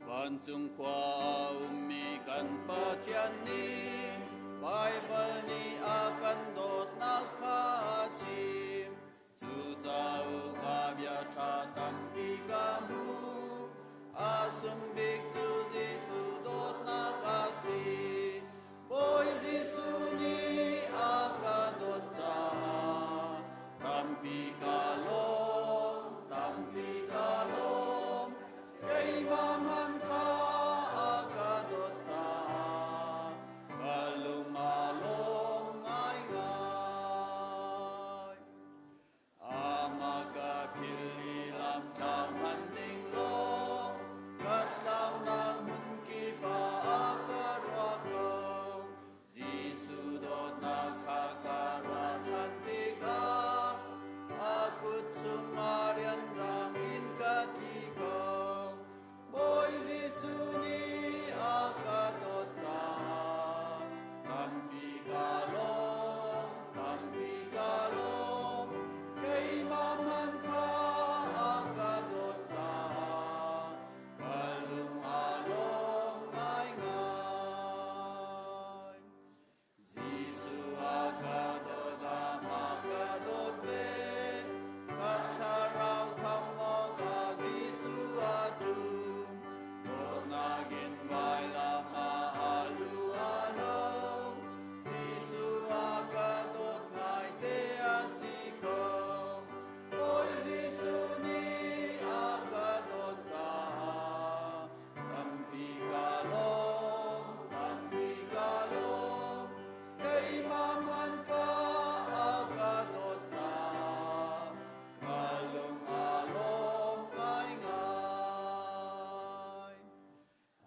Vancung khua ummi kan Pathian nih Baibal nih a kan dawtnak kha a chim. Cu cauk ah bia ṭha tampi ka hmu. A sung bik cu Jesuh dawtnak a si. Bawi Jesuh nih a ka dawt caah tampi ka lawm, tampi ka lawm. Keimah hmanh kha a ka dawt caah ka lung a lawm ngaingai. Amah ka philh i lamtlang hman ning law ka tlaunak hmun kip ah a ka ruah ko. Jesuh dawtnak kha ka ruah ṭhan tikah a kut chungah rianrang in ka tli ko. Bawi Jesuh nih a ka dawt caah tampi ka lawm, tampi ka lawm. Keimah hmanh kha a ka dawt caah ka lung aa lawm ngaingai. Jesuh a ka dawt, amah ka dawt ve. Ka thlarau khamh awkah Jesuh a ṭum. Dawtnak in vailam ah a lu a lo. Jesuh a ka dawt ngaite a si ko. Bawi Jesuh nih a ka dawt caah Tampi ka lawm, tampi ka lawm, keimah hmanh kha a ka dawt caah ka lung aa lawm ngaingai.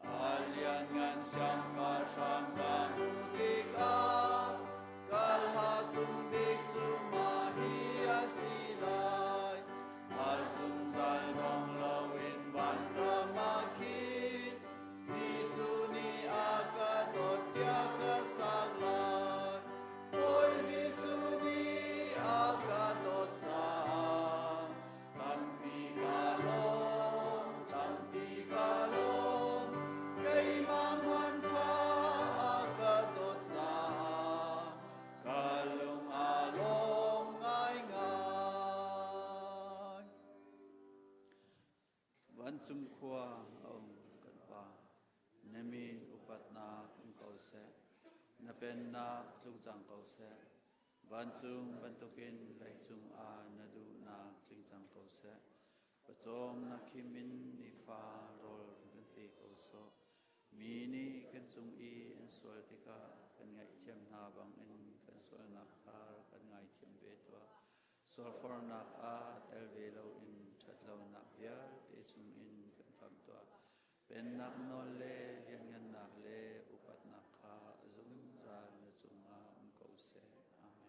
A lianngan siangpahrang ka hmuh tikah ka hla sung bik cu mah hi a si lai. A zungzal dong loin vanram ah khin Jesuh nih a ka dawt tiah ka sak lai. Bawi Jesuh nih a ka dawt caah tampi ka lawm, tampi ka lawm. Keimah hmanh kha a ka dawt caah Ka lung aa lawm ngaingai. Vancung khua a um kan Pa, na min upatnak um ko seh. Na pennak tlung cang ko seh. Vancung bantukin leicung ah na duhnak tling cang ko seh. Pawcawm na khim in nifa rawl kan pe ko sawh. Mi nih kan cung i an sual tikah kan ngaihthiam hna bangin kan sualnak kha kan ngaithiam ve tuah. Sualfornak ah tel ve loin ṭhatlonak vialte chungin kan khamh tuah. Pennak nawl le lianngannak le upatnak kha zungzal na cungah um ko seh. Amen.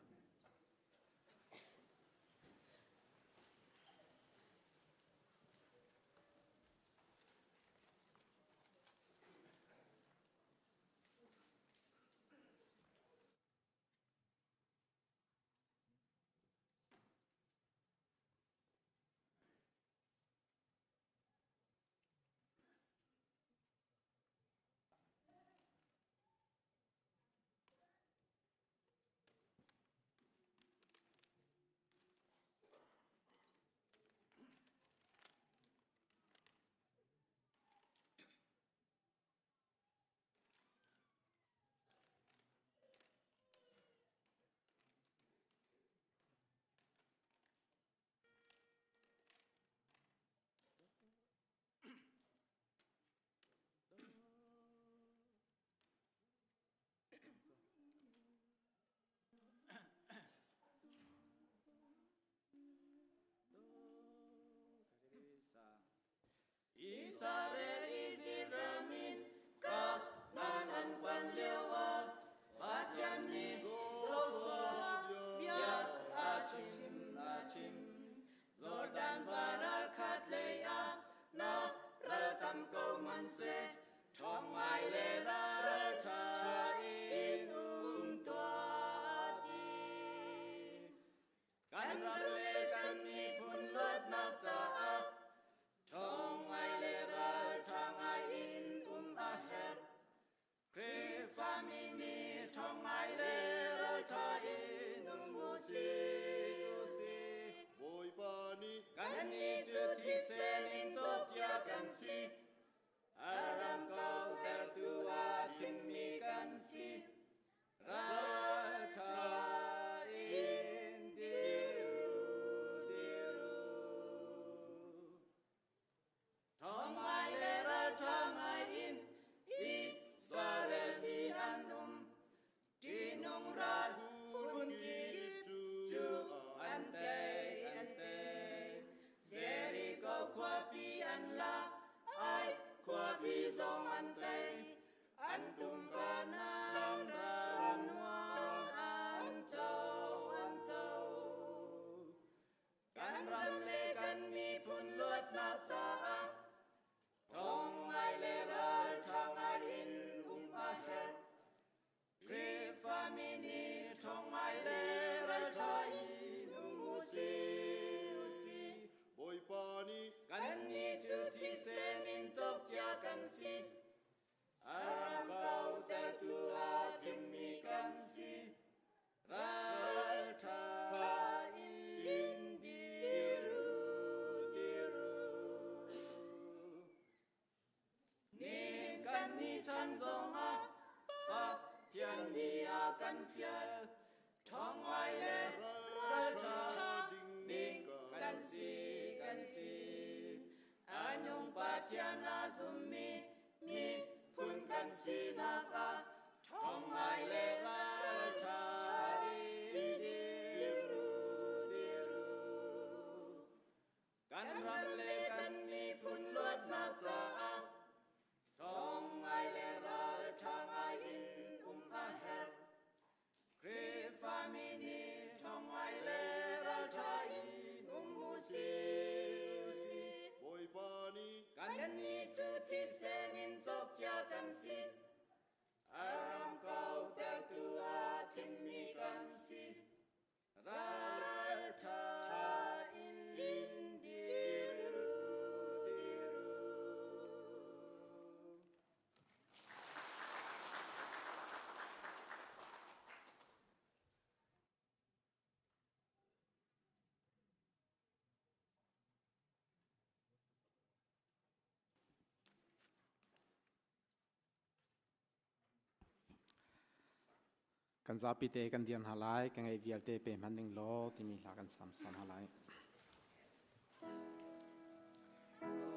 Kan zapi te kan dir hna lai, ka ngeih vialte pe hman ding law timi hla kan sam sam hna lai.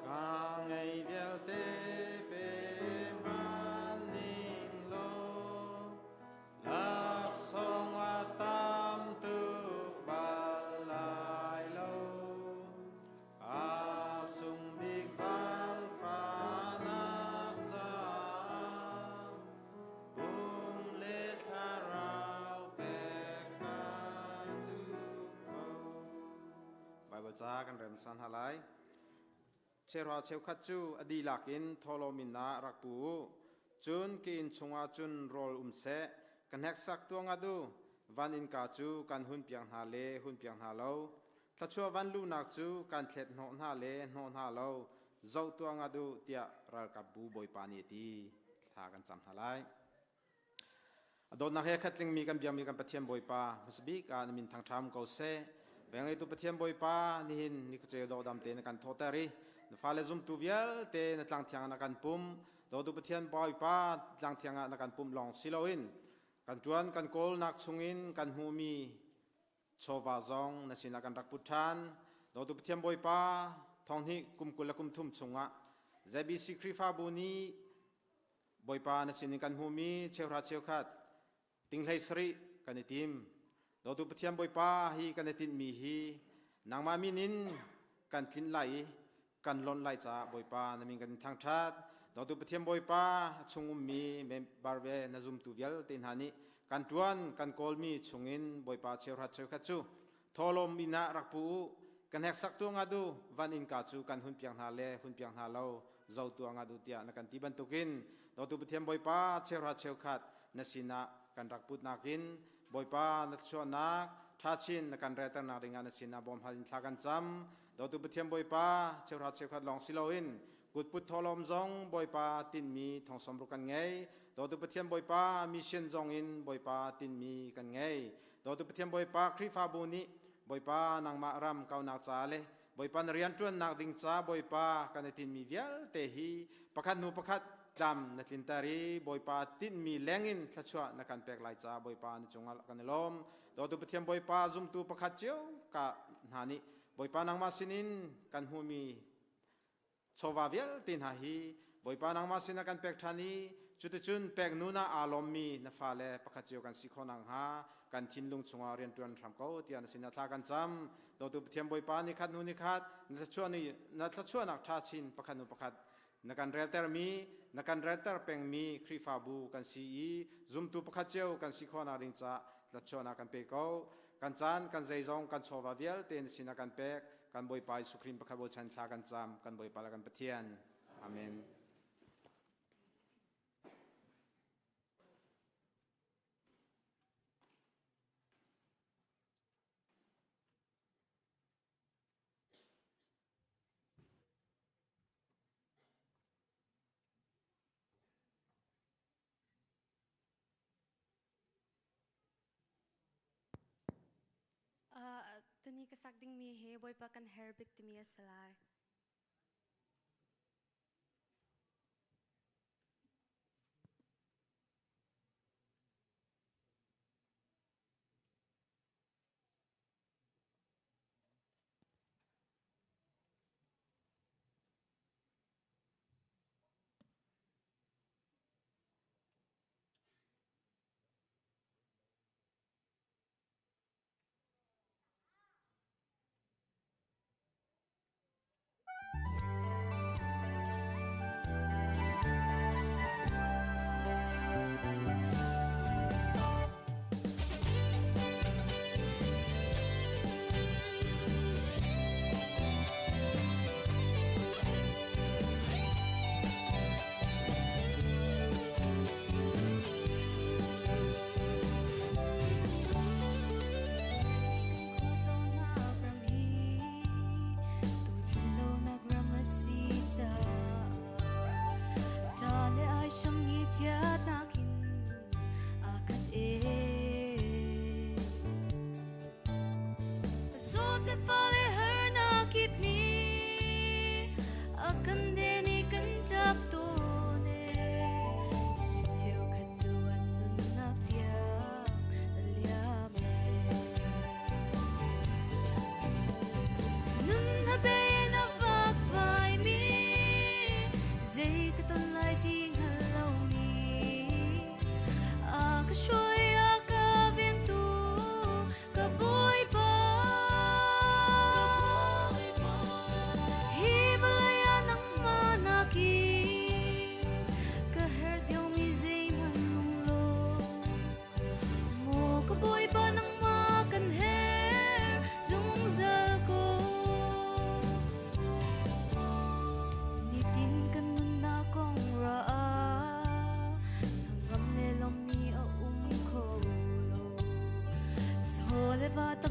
Ka ngei vialte pe hman ning law laksawng a tam tuk bal lai lo. A sung bik zaangfahnak caah pum le thlarau pek ka duh ko. Baibal ca kan rem san hna lai. Cheuhra cheukhat cu a dihlak in thawhlawm in ah rak pu u. Cun ka inn chungah cun rawl um seh. Ka hneksak tuah ngat u. Van innka cu kan hunpiak hna le hunpiak hna lo. Thluachuah van luhnak cu kan thlet hnawh hna le hnawh hna lo. Zoh tuah ngat u, tiah ralkapbu Bawipa nih a ti. Thla kan cam hna lai. A dawtnak he khat tlingmi kan biakmi kan Pathian Bawipa hmasabik ah na min thangṭha ko seh. Vengleitu Pathian Bawipa nihin ni khuaceu dawhdam te na kan thawhter i na fale zumtu vialte na tlangthiang ah na kan pum. Dawtu Pathian Bawipa tlangthiang ah na kan pumh lawng si loin kan ṭuan kan kawlnak chungin kan hmuhmi chawva zong na sinah kan rak put ṭhan. Dawtu Pathian Bawipa thonghnih kum 20 le kum thum chungah ZBC Khrihfabu nih Bawipa na sinin kan hmuhmi cheuhra cheukhat tinghlei sarih kan i tim. Dawtu Pathian Bawipa hi kan i tinhmi hi nangmah min in kan tlinh lai i kan lonh lai caah Bawipa na min kan in thangṭhat. Dawtu Pathian Bawipa a chung ummi barve na zumtu vialte hna nih kan ṭuan kan kawlmi chungin Bawipa cheuhrat cheukhat cu thawhlawm inn ah rak pu u. Ka hneksak tuah ngat u, van innka cu kan hun piak hna le hun piak hna lo zo tuah ngat u tiah na kan ti bantukin dawtu Pathian Bawipa cheuhra cheukhat na sinah kan rak put nakin Bawipa na chuahnak ṭha chin na kan relternak dingah na sinah bawm hal in thla kan cam. Dawtu Pathian Bawipa cheuhra cheukhat lawng si loin kutput thawhlawm zong Bawipa tinhmi thongsawm ruk kan ngei. Dawtu Pathian Bawipa mission zong in Bawipa tinhmi kan ngei. Dawtu Pathian Bawipa Khrihfabu nih Bawipa nangmah ram kaunak ca le Bawipa na rianṭuannak ding ca Bawipa kan i tinhmi vialte hi pakhat hnu pakhat tlam na tlinter i Bawipa tinhmi lengin thluachuah na kan pek lai ca Bawipa na cungah kan i lawm. Dawtu Pathian Bawipa zumtu pakhat cio ka hna nih Bawipa nangmah sinin kan hmuhmi chawva vialte hna hi Bawipa nangmah sinah kan pek ṭhan i cuticun pek nun ah aa lawmmi na fale pakhat cio kan si khawh nakhnga kan thinlung chungah rianṭuan hram ko tiah na sinah thla kan cam. Dawtu Pathian Bawipa nikhat hnu nikhat na thluachuahnak ṭha chin pakhat hnu pakhat na kan reltermi na kan relter pengmi Khrihfabu kan si i zumtu pakhat cio kan si khawhnak ding caah thluachuahnak kan pe ko. Kan caan, kan zeizong, kan chawva vialte na sinah kan pek. Kan Bawipa Jesuh Khrih pakhat bochan thla kan cam. Kan Bawipa le kan Pathian. Amen. Tuni ka sak dingmi hi Bawipa kan her bik timi a si lai.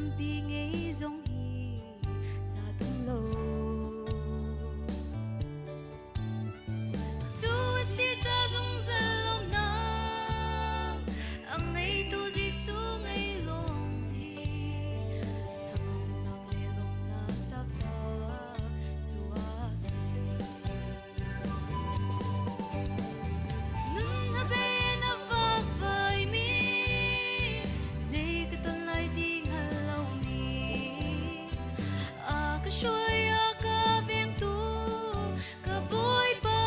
Tampi ngei zong hi za tung lo. Cu a si ca zungzal lawmhnak a ngeitu Jesuh ngei lawng hi hnangamnak le lawmhnak taktak cu a si. Nun a ben a vakvaimi, zei ka ton lai ti hngal lomi, a ka hruai a ka vengtu ka Bawipa.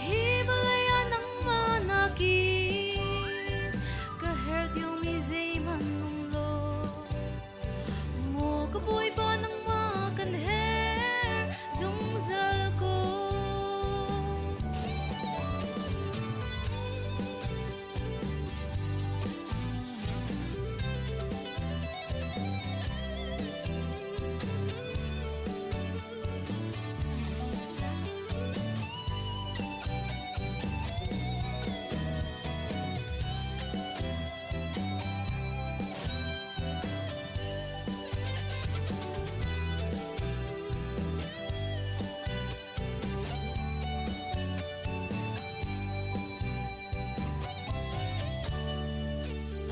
Hi vawlei ah nangmah nakin ka herh deuhmi zeihmanh um lo. Maw ka Bawipa nangmah kan herh zungzal ko.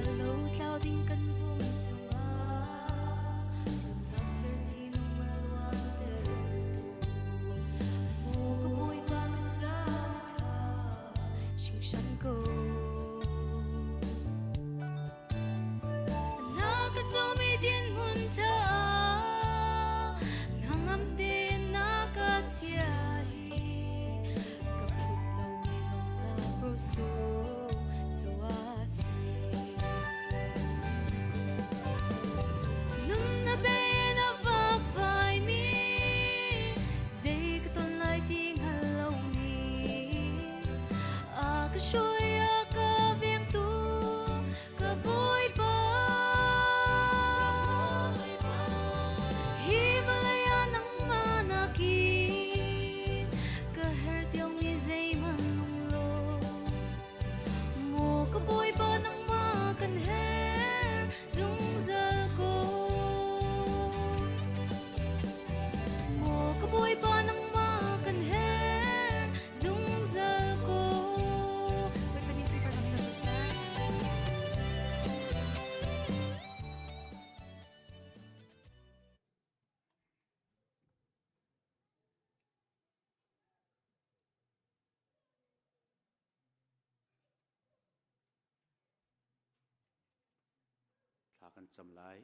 A lotlau ding kan pum cungah lungtak certi nung a luantertu. Maw ka Bawipa ka ca na ṭha hringhran ko. Na ka comi dinhmun ṭha hnangam tein na ka chia hi ka phut lomi lawmhnak rosung cu a si. Nun na ben a vakvaimi zei ka ton lai ti hngal lomi a ka hruai a ka vengtu ka Bawipa. Hi vawlei ah nangmah nakin ka herh deuhmi zeihmanh um lo. Maw ka Bawipa nangmah kan herh zungzal ko. Maw ka Bawipa nangmah kan herh zungzal ko. Bawipa nih sunparnak co ko seh. Thla kan cam lai.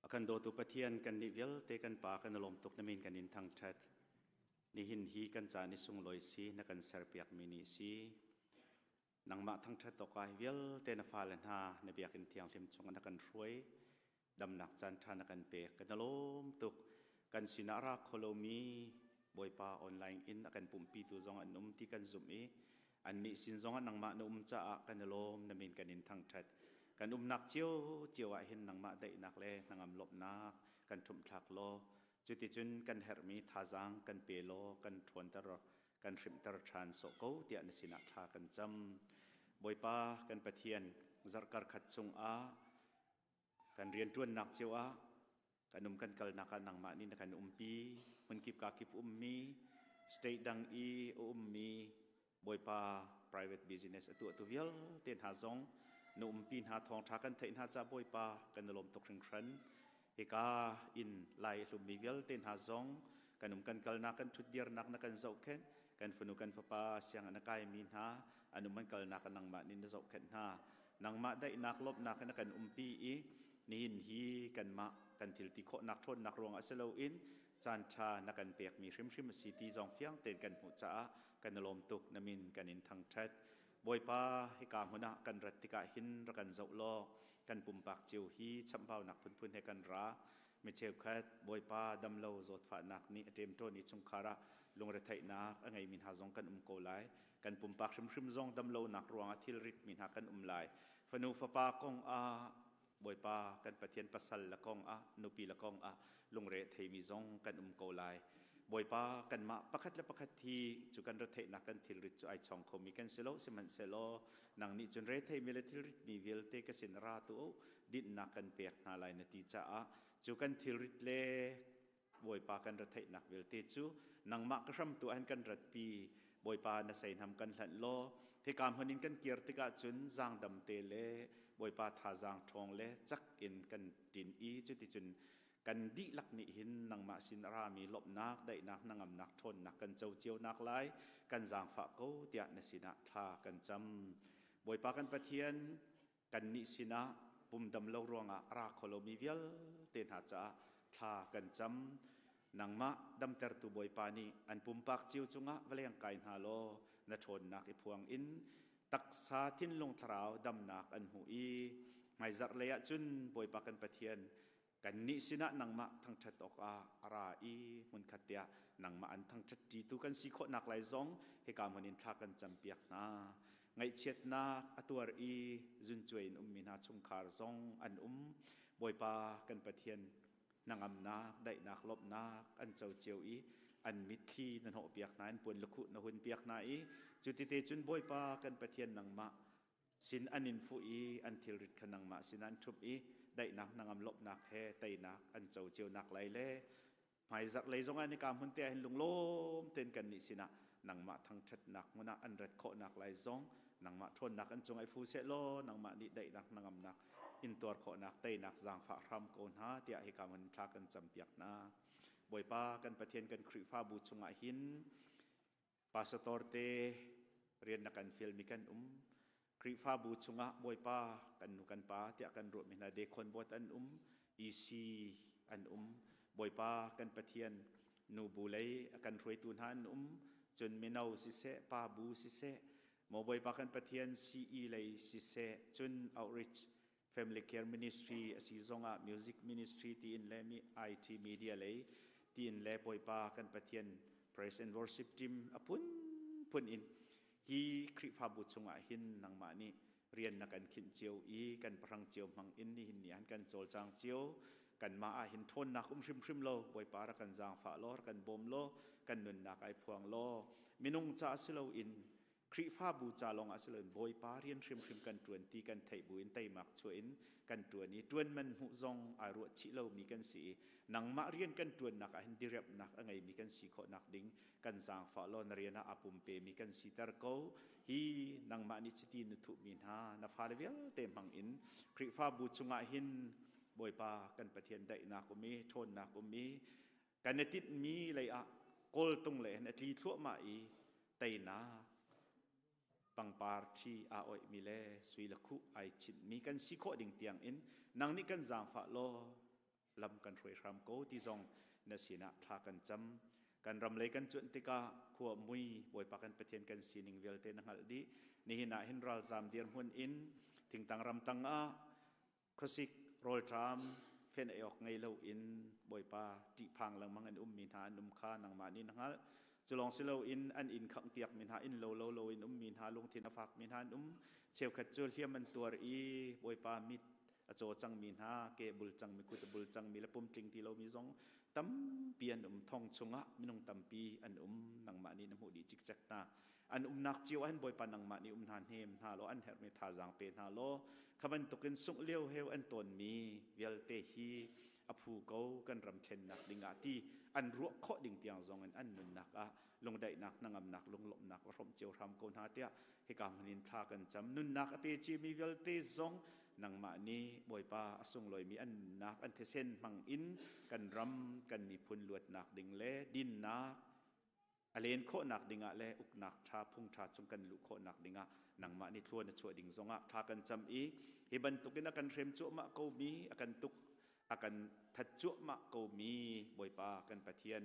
A kan dawtu Pathian kan nih vialte kan pa kan lawm tuk na min kan in thangṭhat. Nihin hi kan ca ni sunglawi si na kan serpiak mi ni si. Nangmah thangṭhat awkah hi vialte na fale hna na biakinn thianghlim chungah na kan hruai. Damnak caan ṭha na kan pek. Kan lawm tuk. Kan sinah a ra kho lomi Bawipa online in a kan pumhpitu zong an um ti kan zumh i annih sin zongah nangmah na um caah kan i lawm na min kan in thangṭhat. Kan umnak ciocio ah hin nangmah daihnak le hnangam lawmhnak kan ṭhumhthlak law cuticun kan herhmi thazaang kan pe law kan ṭhawnter kan hrimhter ṭhan sawh ko tiah na sinah thla kan cam. Bawipa kan Pathian zarhkar khat chungah kan rianṭuannak cio ah kan um kan kalnak ah nangmah nih na kan umpi hmunkip kakip ummi state dang i a ummi Bawipa private business a tuahtu vialte hna zong na umpi hna thawngṭha kan theih hna ca Bawipa kan i lawm tuk hringhran hika in lai hlummi vialte hna zong kan um kan kalnak kan ṭhutdirnak na kan zohkhenh kan fanu kan fapa siang na kaimi hna an um an kalnak nangmah nih na zohkhenh hna nangmah daihnak lawmhnak in a kan umpi i nihin hi kanmah kan thil ti khawhnak ṭhawnnak ruangah si loin caan ṭha na kan pekmi hrimhrim a si ti zong fiang tein kan hmuh caah kan i lawm tuk na min kan in thangṭhat Bawipa hika hmun ah kan rat tikah hin rak kan zoh law kan pumpak cio hi chamhbaunak phunphun he kan ra mi cheukhat Bawipa damlo zawtfahnak nih a ṭemṭawn i chungkhar ah lungretheihnak a ngeimi hna zong kan um ko lai kan pumpak hrimhrim zong damlonak ruangah thilrit mi hna kan um lai fanu fapa kong ah Bawipa kan Pathian pasal le kong ah nupi le kong ah lungre theimi zong kan um ko lai. Bawipa kanmah pakhat le pakhat hi cu kan retheihnak kan thilrit cu ai chong khomi kan si lo. Sihmanhsehlaw nang nih cun retheimi le thilritmi vialte ka sin ra tu u, dinhnak kan pek hna lai na ti caah cu kan thilrit le Bawipa kan retheihnak vialte cu nangmah ka hramtu ah hin kan ratpi. Bawipa na seihnam kan hlanh law hika hmun in kan kir tikah cun zaangdam te le Bawipa thazaang ṭhawng le cak in kan ṭin i cuticun kan dihlak nih hin nangmah sin a rami lawmhnak, daihnak, hnangamnak, ṭhawnnak kan co cio nak lai kan zaangfah ko tiah na sinah thla kan cam. Bawipa kan Pathian, kannih sinah pumdam lo ruangah a ra kho lomi vialte hna caah thla kan cam. Nangmah damtertu Bawipa nih an pumpak cio cungah va leng kai hna law na ṭhawnnak i phuang in taksa thinlung thlarau damnak an hmuh i hmaizarh lei ah cun Bawipa kan Pathian kannih sinah nangmah thangṭhat awkah a ra i hmunkhat te ah nangmah an thangṭhatṭitu kan si khawhnak lai zong hika hmun in thla kan campiak hna. Ngaihchiatnak a tuar i zuncuai in ummi hna chungkhar zong an um. Bawipa kan Pathian hnangamnak, daihnak, lawmhnak an co cio i an mitthli na hnawhpiak hna, an puan lukhuh na hunpiak hna i cutite cun Bawipa kan Pathian nangmah sin an in fuh i an thilrit kha nangmah sin an ṭhup i daihnak hnangam lawmhnak he teinak an co cio nak lai le hmaizarh lei zongah nika hmun te ah hin lunglawm tein kannih sinah nangmah thangṭhatnak hmun ah an rat khawhnak lai zong nangmah ṭhawnnak an cung ai fu seh law nangmah nih daihnak hnangamnak in tuar khawhnak teinak zaangfah hram ko hna tiah hika hmun thla kan campiak hna. Bawipa kan Pathian kan Khrihfabu chungah hin Pastor te rian na kan fialmi kan um. Khrihfabu chungah Bawipa kan nu kan pa tiah kan ruahmi hna dekhon bawt an um, EC an um. Bawipa kan Pathian nu bu lei a kan hruaitu hna an um. Cun mino siseh, pa bu siseh, maw Bawipa kan Pathian CE lei siseh, cun outreach Family Care Ministry a si zongah Music Ministry tiin le mi IT media lei tiin le Bawipa kan Pathian Praise and Worship Team a phunphun in hi Khrihfabu chungah hin nangmah nih rian na kan khinh cio i kan pahrang cio hmang in nihin ni han kan cawlcang cio. Kanmah ah hin ṭhawnnak um hrimhrim lo. Bawipa rak kan zaangfah law, rak kan bawm law, kan nunnak ai phuang law. Minung ca si loin Khrihfabu ca lawng ah si loin Bawipa rian hrimhrim kan ṭuan ti kan theih buin teimak chuah in kan ṭuan i ṭuan man hmuh zong ai ruah chih lomi kan si i nangmah rian kan ṭuannak ah hin diriamhnak a ngeimi kan si khawhnak ding kan zaangfah law na rian ah aa pumpemi kan siter ko. Hi nangmah nih chiti na thuhmi hna na fale vialte hmang in Khrihfabu chungah hin Bawipa kan Pathian daihnak um i ṭhawnnak um i kan i tinhmi lei ah kawltung lei hin a tli thluahmah i teinak pangpar ṭhi aa oihmi le sui le khuh ai chinhmi kan si khawh ding tiang in nang nih kan zaangfah law lam kan hruai hram ko ti zong na sinah thla kan cam. Kan ram lei kan cuanh tikah khua mui Bawipa kan Pathian kan sining vialte na hngalh dih. Nihin ah hin ralzam dirhmun in thingtang ramtang ah khuasik rawlṭam fen ei awk ngei loin Bawipa ṭihphang lengmang in ummi hna an um kha nangmah nih na hngalh. Cu lawng si loin an inn khanghpiak mi hna, inn lo lo loin ummi hna, lungthin a fakmi hna an um. Cheukhat cu hliam an tuar i Bawipa mit a caw cangmi hna, ke bul cangmi, kut a bul cangmi le pum tling ti lomi zong tampi an um. Thong chungah minung tampi an um. Nangmah nih na hmuh dih cikcek hna. An umnak cio ah hin Bawipa nangmah nih um hna hnem hna law an herhmi thazaang pe hna law kha bantukin sungh lio heu an tawnmi vialte hi a phu ko kan ram thlennak dingah ti an ruah khawh ding tiang zong in an nunnak ah lungdaihnak hnangamnak lunglawmhnak va hrawmh cio hram ko hna tiah hika hmun in thla kan cam. Nunnak a pe cimi vialte zong nangmah nih Bawipa a sunglawimi an nunnak an thisen hmang in kan ram kan miphun luatnak ding le dinnak a len khawhnak dingah le uknak ṭha phung ṭha chung kan luh khawhnak dingah nangmah nih thluan a chuah ding zongah thla kan cam i hi bantukin a kan hrem cuahmah komi, a kan tuk a kan that cuahmah komi Bawipa kan Pathian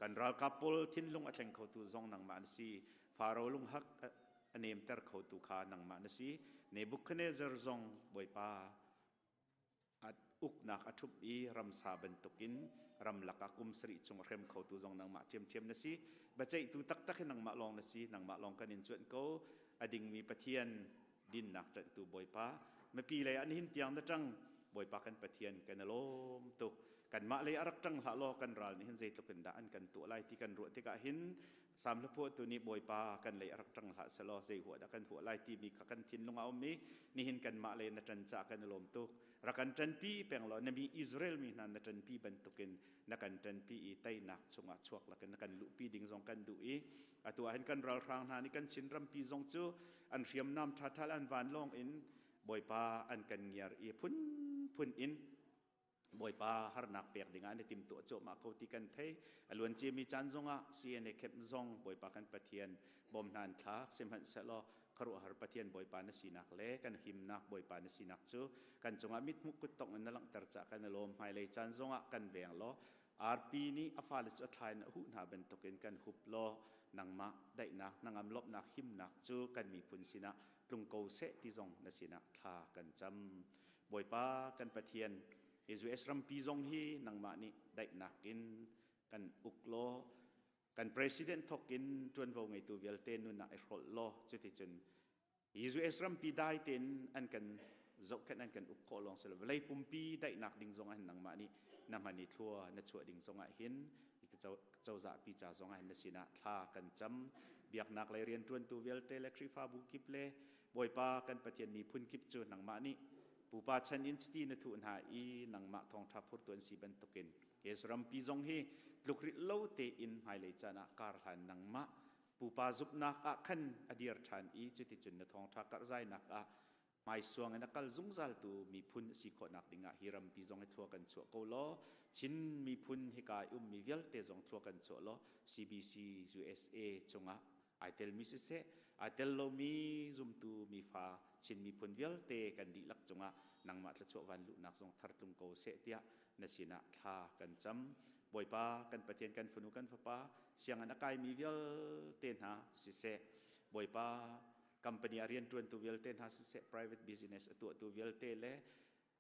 kan ralkap pawl thinlung a thleng khotu zong nangmah na si. Faro lunghak a nemter khotu kha nangmah na si. Nebuchadnezzar zong Bawipa uknak a ṭhup i ramsa bantukin ramlak ah kum sarih chung a hrem khotu zong nangmah ṭhiamṭhiam na si. Biaceihtu taktak hi nangmah lawng na si. Nangmah lawng kan in cuanh ko. A dingmi Pathian, dinnak ṭanhtu Bawipa, mipi lei ah nihin tiang na ṭang. Bawipa kan Pathian, kan i lawm tuk. Kanmah lei a rak ṭang hlah law kan ral nih hin zeitluk in dah an kan tuah lai ti kan ruah tikah hin Salm hlaphuahtu nih Bawipa kan lei a rak ṭang hlah selaw zei huah dah kan huah lai timi kha kan thinlung a um i nihin kanmah lei na ṭan caah kan i lawm tuk. Rak kan ṭanpi peng law na mi Israel mi hna na ṭanpi bantukin na kan ṭanpi i teinak chungah chuak lakin na kan luhpi ding zong kan duh i atu ah hin kan ralhrang hna nih kan Chin rampi zong cu an hriamnam ṭhaṭha le an vanlawng in Bawipa an kan ngiar i phunphun in Bawipa harnak pek dingah an i timtuah cuahmah ko ti kan thei. A luan ciami caan zongah CNA camp zong Bawipa kan Pathian bawm hna an thlak. Sihmanhsehlaw khuaruahhar Pathian Bawipa na sinak le kan himnak Bawipa na sinak cu kan cungah mithmuh kuttongh in na langhter caah kan i lawm. Hmailei caan zongah kan veng law arpi nih a fale cu a thla in a huh hna bantukin kan hup law nangmah daihnak, hnangam lawmhnak, himnak cu kan miphun sinah tlung ko seh ti zong na sinah thla kan cam. Bawipa kan Pathian, US rampi zong hi nangmah nih daihnak in kan uk law kan president thok in ṭuanvo ngeitu vialte nun ah i hrolh law cuticun US rampi dai tein an kan zohkhenh an kan uk khawh lawng si lo vawlei pumpi daihnak ding zong ah hin nangmah nih na hman i thlua na chuah ding zong ah hin cozah pi ca zong ah hin na sinah thla kan cam biaknak lei rianṭuantu vialte le Khrihfabu kip le Bawipa kan Pathian miphun kip cu nangmah nih pupa chan in chiti na thuh hna i nangmah thawngṭha phurtu an si bantukin Jesu rampi zong hi tlukrilh lo tein hmailei caan ah kar hlan nangmah pupa zumhnak ah khan a dir ṭhan i cuticun na thawngṭha karhzainak ah hmaisuang in a kal zungzaltu miphun a si khawhnak dingah hi rampi zong hi thlua kan chuah ko law Chin miphun hika i ummi vialte zong thlua kan chuah law CBC USA cungah ai telmi siseh ai tel lomi zumtu mifa Chin miphun vialte kan dihlak cungah nangmah thluachuah van luhnak zong thar tlung ko seh tiah na sinah thla kan cam. Bawipa kan Pathian kan fanu kan fapa sianginn a kaimi vialte hna siseh Bawipa company a rianṭuantu vialte hna siseh private business a tuahtu vialte le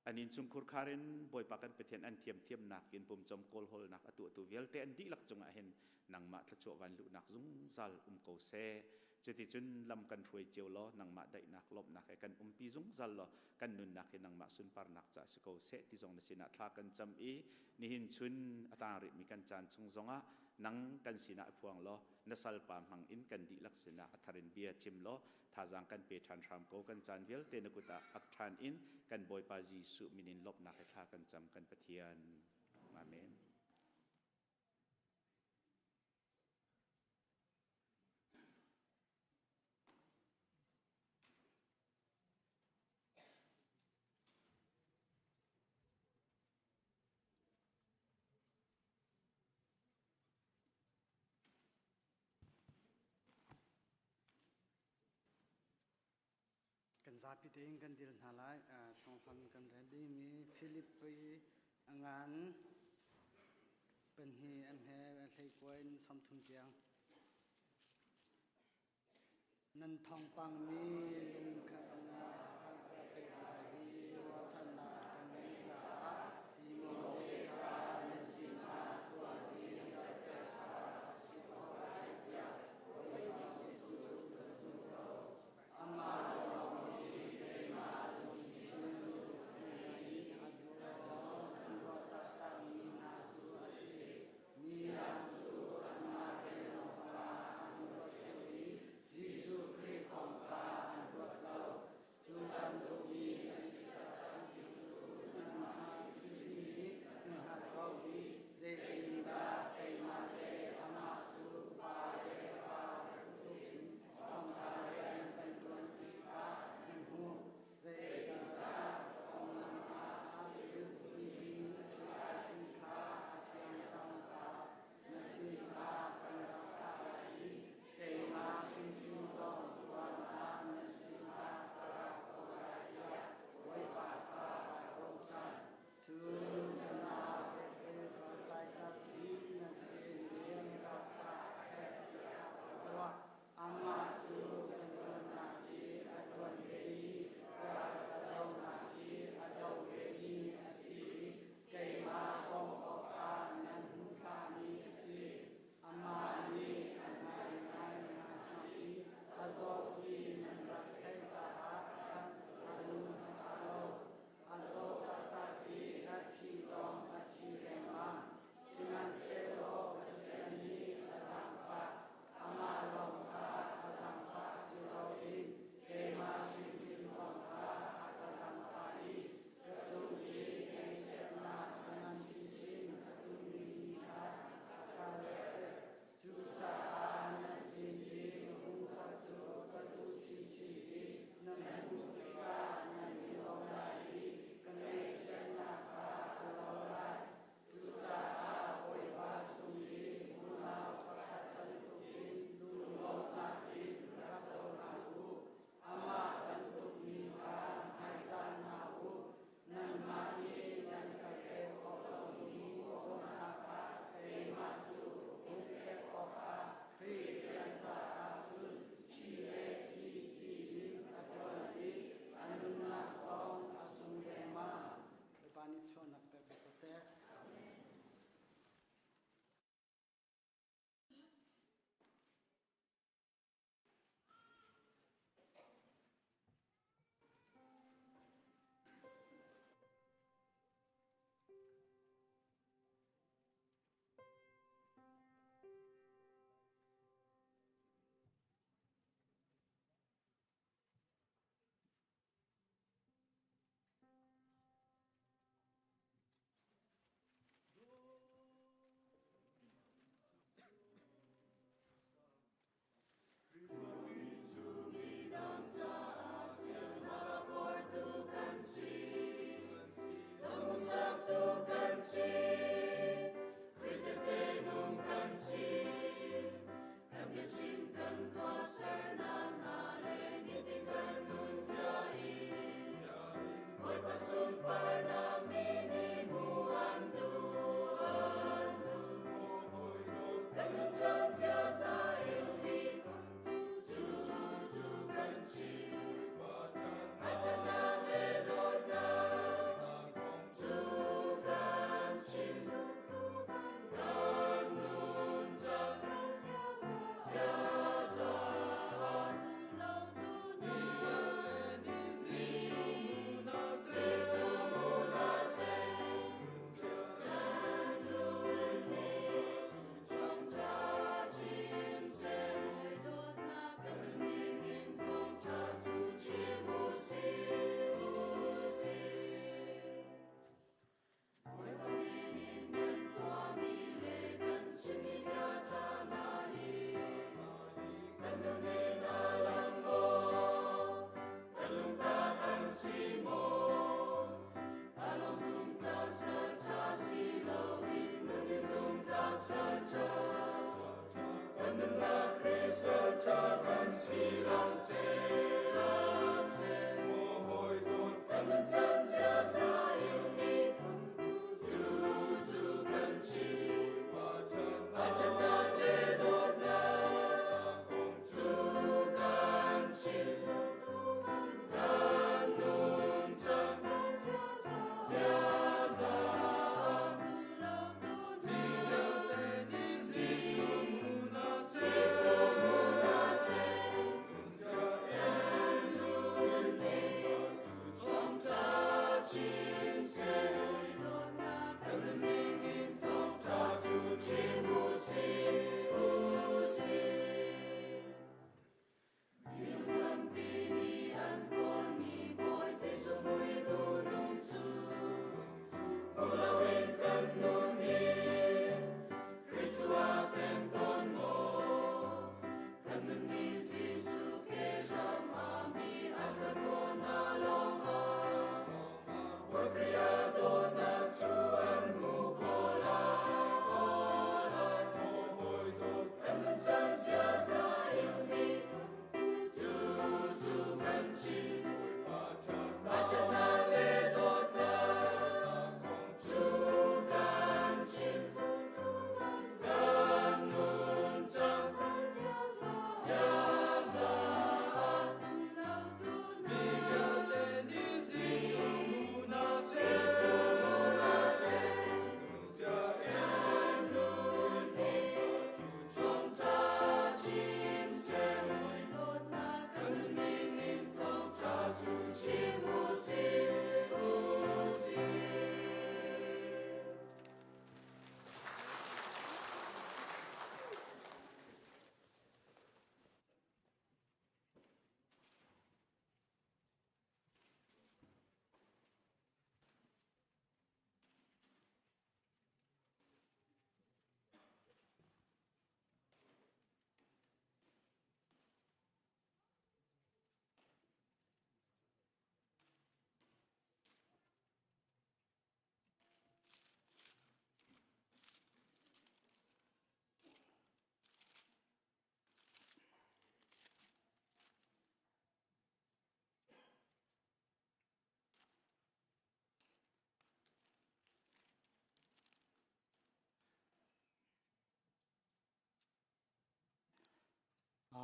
an innchungkhur khar in Bawipa kan Pathian an thiamthiamnak in pumcawm kawlhawlnak a tuahtu vialte an dihlak cungah hin nangmah thluachuah van luhnak zungzal um ko seh. Cuticun lam kan hruai cio law nangmah daihnak lawmhnak he kan umpi zungzal law kan nunnak hi nangmah sunparnak ca si ko seh ti zong na sinah thla kan cam i nihin chun a tang rihmi kan caan chung zongah nang kan sinah i phuang law na salpa hmang in kan dihlak sinah a thar in bia chim law Thazaang kan pe ṭhan hram ko. Kan caan vialte na kut ah ap ṭhan in kan Bawipa Jesuh min in lawmhnak he thla kan cam kan Pathian. Amen. Kan zapi tein kan dir hna lai. Chonghlam kan rel dingmi Filipi a ngan panhi an he hleikua in 30 tiang. Nan thawngpang nih lungkhatnak an ka pek lai i ruahchannak ka ngeih caah Timote kha na sinah tuah ding kalter kha a si ko lai tiah Bawipa Jesuh ka zumh ko. Amah lawnglawng hi keimah lungthin in a zuam an ruah taktakmi hna cu a si. Mi dang cu anmah lawng kha an ruat cio i Jesuh Khrih kong kha an ruat lo.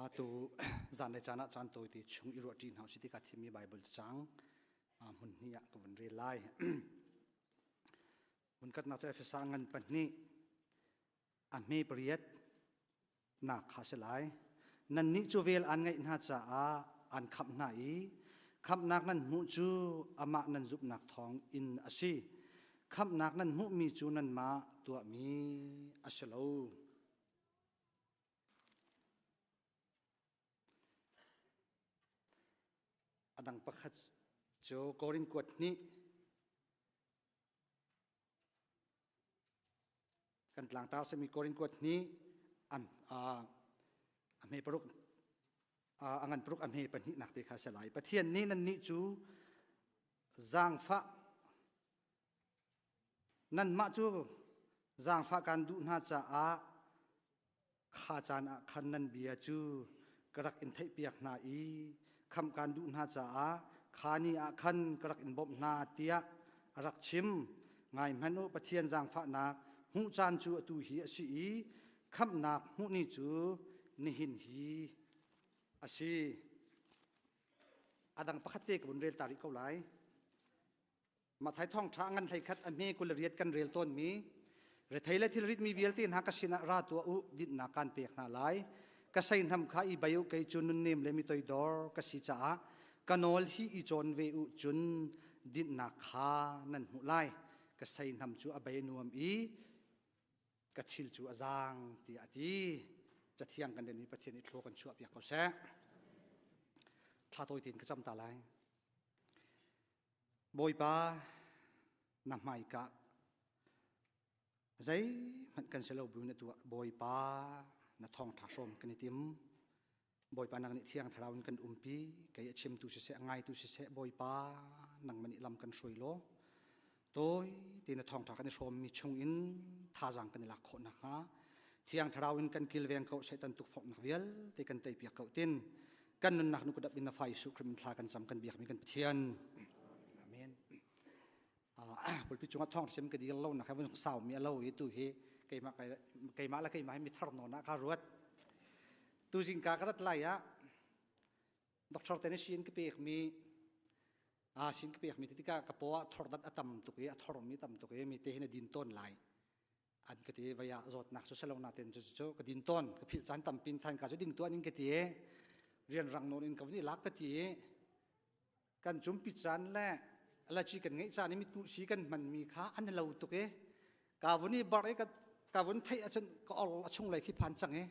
Atu zanlei caan ah caan tawite chung i ruahṭi hna usih ti ka thimmi Baibal cang hmun hnih ah ka vun rel lai. Hmunkhatnak cu Efesa ngan pahnih a hme pariat nak kha a si lai. Nannih cu vel aan ngeih hna caah aan khamh hna i khamhnak nan hmuh cu amah nan zumhnak thawng in a si. Khamhnak nan hmuhmi cu nanmah tuahmi a si lo. A dang pakhat cu Korin kuat hnih kan tlangtar simi Korin kuat hnih a hme paruk a ngan paruk a hme pahnih nak te kha a si lai. Pathian nih nannih cu zaangfah Nanmah cu zaangfah kaan duh hna caah kha caan ah khan nan bia cu ka rak in theihpiak hna i khamh kaan duh hna caah kha ni ah khan ka rak in bawmh hna tiah a rak chim. Ngai hmanh u, Pathian zaangfahnak hmuh caan cu atu hi a si i khamhnak hmuh ni cu nihin hi a si. A dang pakhat te ka vun rel ta rih ko lai. Mathai thawngṭha ngan 11 a hme 28 kan rel tawnmi rethei le thilrit mi vialte hna ka sinah ra tuah u dinhnak kaan pek hna lai ka seihnam kha i bai u kei cu nunnem le mi toidor ka si caah ka nawl hi i cawn ve u cun dinhnak kha nan hmuh lai ka seihnam cu a bei nuam i ka thil cu a zaang tiah a ti cathiang kan relmi Pathian i thlua kan chuah piak ko seh thla tawi tein ka cam ta lai Bawipa, na hmaika zeihmanh kan si lo bu na tuah. Bawipa, na thawngṭha hrawm kan i tim. Bawipa nang nih thiang thlarau in kan umpi, kei a chimtu siseh, a ngaitu siseh, Bawipa, nangmah nih lam kan hruai law, tawi te na thawngṭha kan i hrawmmi chungin thazaang kan i lak khawh nakhnga, thiang thlarau in kan kilveng ko, Satan tukforhnak vialte kan teipiak ko tin, kan nunnak nu kudap in na fa Jesuh Khrih min thla kan cam kan biakmi kan Pathian. Amen. Pulpi cungah thawng sim ka dil lo nak vun sau mi alo i tu hi keimah keimah la keimah hi mi thar nawn ah ka ruat. Tu zing ka ka rat lai ah doctor te nih sin ka pek mi a sin ka pek mi tikah ka paw ah thordat a tam tuk i a thor mi tam tuk i mi te hin a din tawn lai. An ka ti vei ah zawtnak cu selo natin cu cu ka din tawn ka philh caan tampin than ka cu ding tuan in ka ti rian rang nawn in ka vun i lak ka ti kan cumpi caan le alaci kan ngeih caan i mitkuh si kan hman mi kha an lo tuk i ka vun i bar i ka ka vun theih ahcun ka ol a chung lei khi phan cang i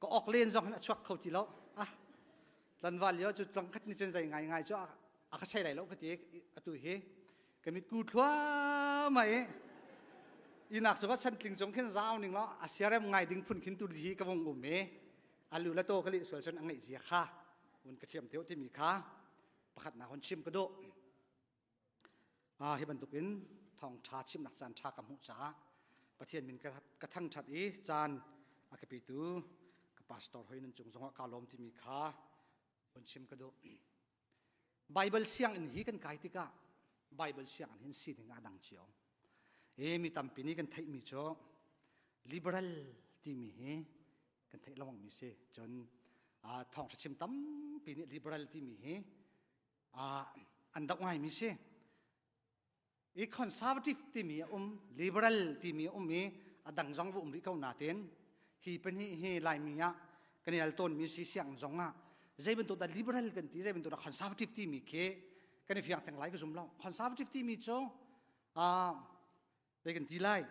ka ok len zong hin a chuak kho ti lo ah tlanval lio cu tlang khat ni cun zei ngai ngai cu a ka chei lai lo ka ti atu hi ka mitku thluahmah i inak cu chan tling cung khin zau ning law a siarem ngai ding phun khin tu hi ka vung um i alu le to ka lih sual cun a ngaih zia kha vun ka thiam teo timi kha pakhat nak hun chim ka duh hi bantukin thawng ṭha chimnak caan ṭha ka hmuh caah Pathian min ka thangṭhat i caan a ka petu ka pastor hoi nan cung zongah ka lawm timi kha hun chim ka duh Bible sianginn hi kan kai tikah Bible sianginn hin sining a dang cio. E mi tampi nih kan theihmi cu liberal timi hi kan theih lengmang mi si. Cun thawngṭha chim tampi nih liberal timi hi an doh ngaimi si. I conservative timi a um, liberal timi a um i a dang zong va um rih ko nain hi pahnih hi Laimi ah kan i al tawnmi si sianginn zong ah zei bantuk dah liberal kan ti zei bantuk dah conservative timi khi kan i fiang theng lai ka zum lo. Conservative timi cu zei kan ti lai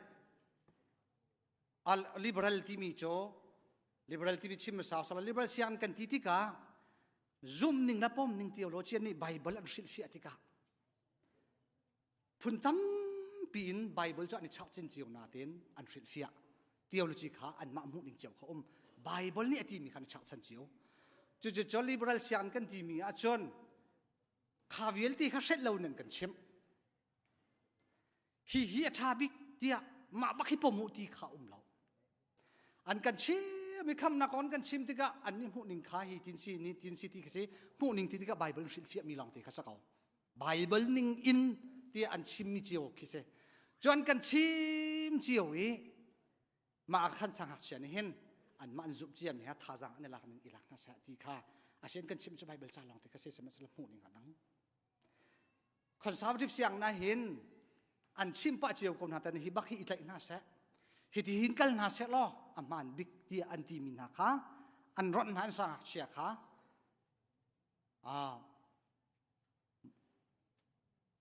liberal timi cu liberal timi chim sau sala liberal sianginn kan ti tikah zum ning la pom ning theologian nih Bible an hrilhfiah tikah Phun tampi in Bible cu an i chah cin cio nain an hrilhfiah. Theology kha anmah hmuh ning cio kha um. Bible nih a timi kha an i chahchan cio. Cucu cu liberal sianginn kan timi ahcun kha vialte kha hrelh lo in an kan chimh. Hi hi a ṭha bik tiah mah bak hi pom u ti kha um lo. An kan chim i khamnak on kan chim tikah an nih hmuh ning kha hi tin si ni tin si ti khi si hmuh ning ti tikah Bible hrilhfiah mi lawng te kha sa ko. Bible ning in tiah an chimmi cio khi si. Cu an kan chim cio i mah khan sang ngakchia nih hin Anmah an zumh ciami ha thazaang an i lak ning i lak hna seh ti kha asian kan chim cu Bible ca lawng te kha sihmanhsehlaw hmuh ning a dang. Conservative siang na hin an chim pah cio ko hna tan hi bak hi i tlaih hna seh. Hi ti hin kal hna seh law a hmaan bik tiah an timi hna kha an ronh hna an sangakchia kha ah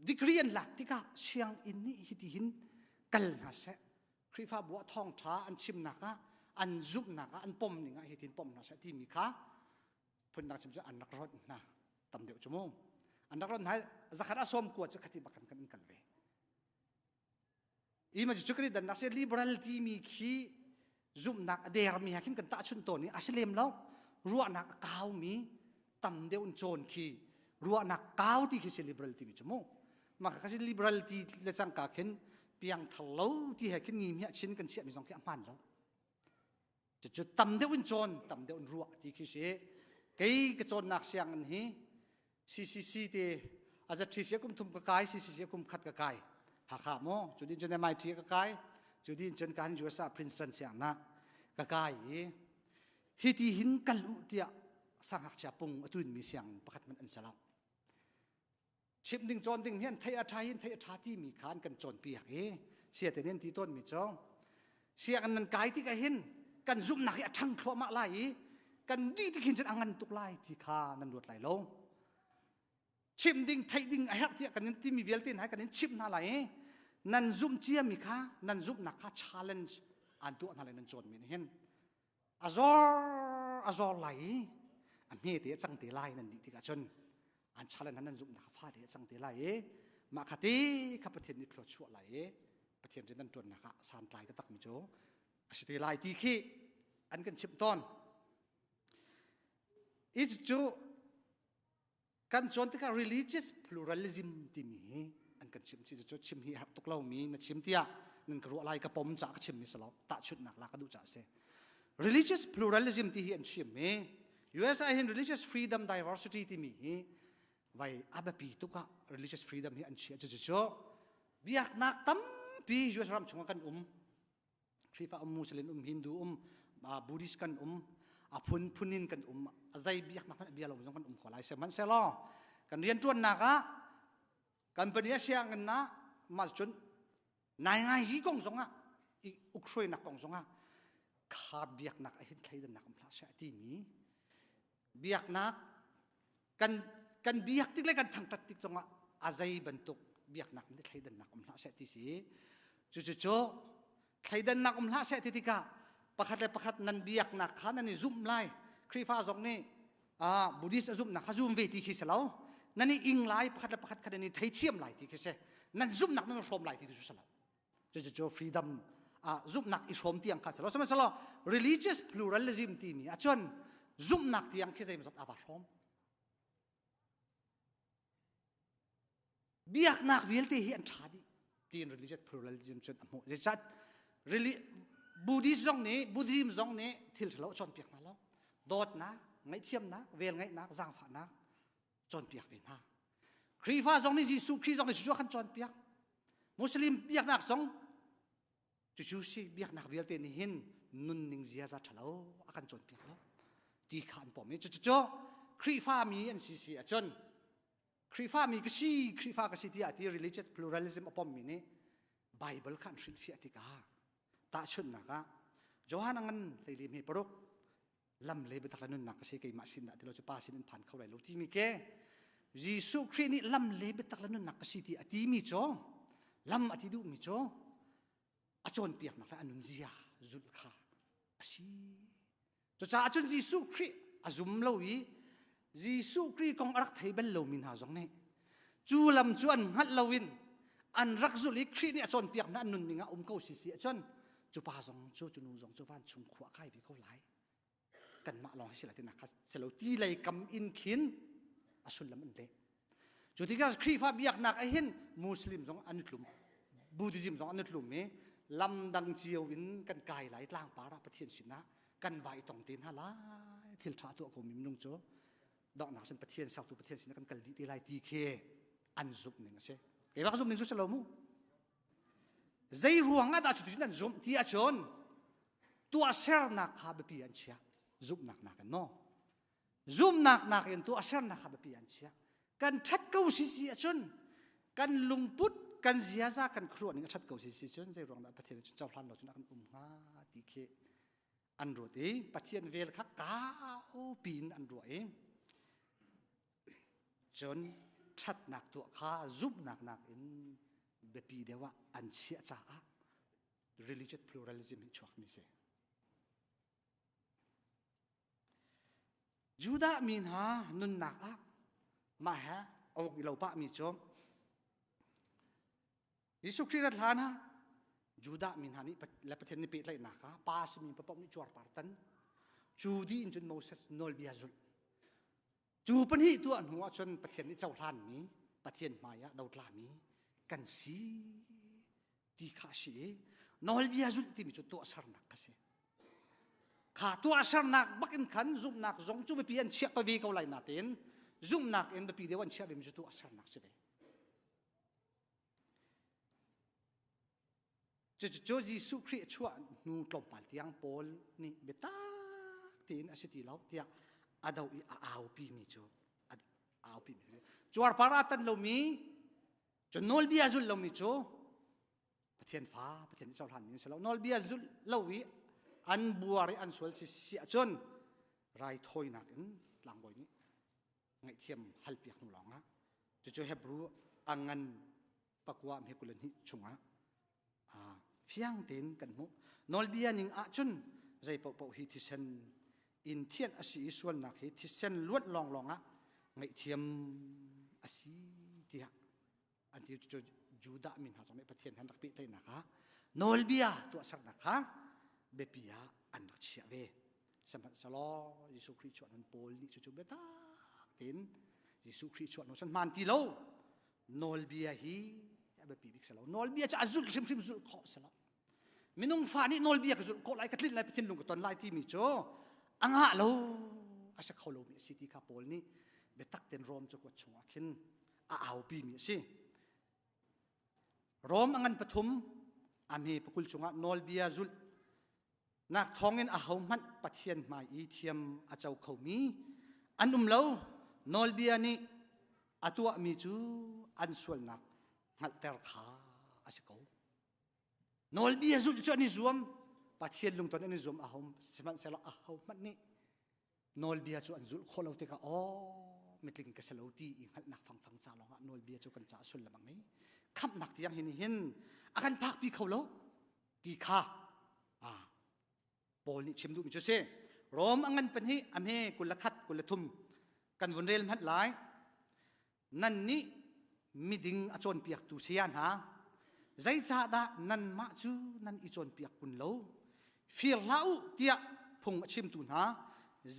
degree an lak tikah sianginn nih hitihin kal hna seh Khrihfabu ah thawngṭha an chimnak ah an zumhnak ah an pom ning ah hitin pom hna seh timi kha phundang chim cu an rak ronh hna tam deuh cu mu an rak ronh hna zakhat a sawm kua cu khati bak kan kan kal ve i ma cu kan dannak se liberal timi khi zumhnak a dermi ha khin kan tahchun tawn i a si lem lo ruahnak a kaumi tam deuh in cawn khi ruahnak kau ti khi si liberal timi cu mu mah kha si liberal ti le cangka khin piang thar lo ti he khin ngi miah chin kan chiahmi zong khi a hmaan lo cucu tam deuh in cawn tam deuh in ruah ti khi si kei ka cawnnak sianginn hi CCC te azatthi sia kum thum ka kai CCC kum khat ka kai Hakha mo cu din cun MIT ka kai cu din cun kan USA Princeton siang na ka kai i hi ti hin kal u tiah sangakchia pung atun mi siang pakhat man an salo chim ding cawn ding hian thei a tha hin thei a tha ti mi khan kan cawn piak i sia te nen ti tawn mi cho sianginn nan kai tik ah hin kan zumhnak hi a ṭhang thluahmah lai i kan dih tik hin cun a ngan tuk lai ti kha nan ruat lai lo chim ding theih ding a herh tiah kan in timi vialte hna kan in chimh hna lai i nan zumh ciami kha nan zumhnak kha challenge aan tuah hna lai nan cawn mi nih hin a zor a zor lai i a hme te a cang te lai nan dih tikah cun an challenge nan zumhnak kha fa te a cang te lai i mah kha te kha Pathian nih thlua chuah lai i Pathian rian nan ṭuannak ah santlai taktak mi cu a si te lai ti khi an kan chimh tawn. I cu kan cawn tikah religious pluralism timi hi an kan chim chi cu chim hi har tuk lomi na chim tiah nan ka ruah lai ka pom ca ka chim mi salo tahchunhnak la ka duh ca si religious pluralism ti hi an chim mi USA hin religious freedom diversity timi hi vai abiapi tuk ah religious freedom hi an chia cu cu biaknak tampi US ram chungah kan um Khrihfa um Muslim um Hindu um Buddhist kan um a phunphun in kan um a zei biaknak hmanh bia lo zong kan um ko lai sihmanhsehlaw kan rianṭuannak ah company a sianginn ah mah cun nai ngai hi kong zong ah i ukhruainak kong zong ah kha biaknak ah hin thleidannak um hlah seh a timi biaknak kan kan biak tik le kan thangṭhat tik zongah a zei bantuk biaknak nih thleidannak um hlah seh ti si cucu cu thleidannak um hlah seh ti tikah pakhat le pakhat nan biaknak kha nan i zumh lai Khrihfa zong nih ah Buddhist a zumhnak kha zum ve ti khi si lo nan i ing lai pakhat le pakhat kha nan i theithiam lai ti khi si nan zumhnak nan hrawm lai ti cu si lo cucu freedom ah zumhnak i hrawm tiang kha si lo sihmanhsehlaw religious pluralism timi ahcun zumhnak tiang khi zeimawzat a va hrawm biaknak vialte hi an ṭha dih tiin religious pluralism cun a hmuh zeicah Buddhist zong nih Buddhism zong nih thil ṭhalo a cawnpiak hna lo dawtnak ngaihthiamnak velngeihnak zaangfahnak cawnpiak ve hna Khrihfa zong nih Jesuh Khrih zong nih cucu a kan cawnpiak Muslim biaknak zong cucu si biaknak vialte nih hin nunning ziaza ṭhalo a kan cawnpiak lo ti kha an pom i cucu Khrihfa mi an si si ahcun Khrihfa mi ka si Khrihfa ka si tiah ti religious pluralism a pommi nih Bible kha an hrilhfiah tikah tahchunhnak ah Johan a ngan hleili hme paruk lam le biatak le nunnak ka si keimah sin dah ti lo cu pa sin in phan kho lai lo timi ke Jesuh Khrih nih lam le biatak le nunnak ka si ti a timi cu lam a ti duhmi cu a cawnpiaknak le a nunzia zulh kha a si cucaah cun Jesuh Khrih a zum lo i Jesuh Khrih kong a rak thei bal lomi hna zong nih cu lam cu an hngalh loin an rak zulh i Khrih nih a cawnpiak hna an nunning ah um ko si si ahcun cu pa zong cu cu nu zong cu vancung khua kai ve ko lai kanmah lawng hi si lai tinak kha si lo ti lei kam in khin a sullam an leh cu tikah Khrihfa biaknak ah hin Muslim zong an i tlum Buddhism zong an i tlum i lam dang cio in kan kai lai tlangpar ah Pathian sinah kan vai tong te hna lai thil ṭha tuah ko mi minung cu donghnak cun Pathian sertu Pathian sinah kan kal dih te lai ti khi an zumh ning a si keimah ka zumh ning cu si lo mu zei ruang ah dah cuticun an zumh ti ahcun. Tuahsernak kha biapi an chia. Zumhnak nakin no. Zumhnak nakin tuahsernak kha biapi an chia. Kan ṭhat ko si si ahcun kan lungput kan ziaza kan khuaruah ning a ṭhat ko si si cun zei ruang dah Pathian cun cohlan lo cun a kan um hnga ti khi an ruat i Pathian vel kha kau piin an ruah i cun ṭhatnak tuah kha zumhnak nakin biapi deuh ah an chiah caah religious pluralism hi chuakmi si. Judah mi hna nunnak ah mah he a uk i lo pahmi cu Jesuh Khrih rat hlan ah Judah mi hna nih le Pathian nih pehtlaihnak ah pa simi papaoh nih cuarpar tan cu dih in cun Moses nawlbia zulh cu pahnih tuah hnu ah cun Pathian nih cohlanmi Pathian hmai ah dotlami kan si ti kha a si i nawlbia zulh timi cu tuahsernak kha si kha tuahsernak bak in khan zumhnak zong cu biapi an chiah ve ko lai natein zumhnak in biapi deuh an chiah vemi cu tuahsernak si ve Cucu Jesuh Khrih a chuah hnu tlawmpal tiang Paul nih biatak tein a si ti lo tiah a do i a aupi mi cu a aupi mi cuarpar aa tan lomi cu nawlbia zulh lomi cu Pathian fa Pathian nih cohlan mi an si lo nawlbia zulh lo i an buar i an sual si si ahcun raithawinak in tlangbawi nih ngaihthiam halpiak hnu lawngah cucu Hebrew a ngan pakua hme 22 chungah fiang tein kan hmuh nawlbia ning ahcun zei paohpaoh hi thisen in thianh a si i sualnak hi thisen luanh lawnglawng ah ngaihthiam a si tiah an ti cu Judah mi hna zong nih Pathian han rak pehtlaihnak ah nawlbia tuahsernak kha biapi ah an rak chiah ve sihmanhsehlaw Jesuh Khrih chuah nun Paul nih cucu biatak tein Jesuh Khrih chuah nu cun hmaan ti lo nawlbia hi a biapi bik si lo nawlbia cu a zulh hrimhrim zulh khawh si lo minung fa nih nawlbia ka zulh khawh lai ka tlinh lai Pathian lung ka ton lai timi cu a ngah lo a si kho lomi a si ti kha Paul nih biatak tein Rom cakuat chungah khin a aupi mi a si Rom a ngan pathum a hme pakul chungah nawlbia zulh nak thawngin ahohmanh Pathian hmai i thiam a co khomi an um lo nawlbia nih a tuahmi cu an sualnak hngalhter kha a si ko nawlbia zulh cu an i zuam Pathian lungton an i zuam aho sihmanhsehlaw ahohmanh nih nawlbia cu an zulh khawh lo tikah aw mitling ka si lo ti i hngalhnak fangfang ca lawngah nawlbia cu kan caah sullam a ngei khamhnak tiang hin hin a kan phakpi kho lo ti kha ah Paul nih chim duhmi cu si Rom a ngan pahnih a hme 21 23 kan vun rel hmanh lai nan nih miding a cawnpiaktu saya hna zeicahdah nanmah cu nan i cawnpiak kun lo fir hlah u tiah phung a chimtu hna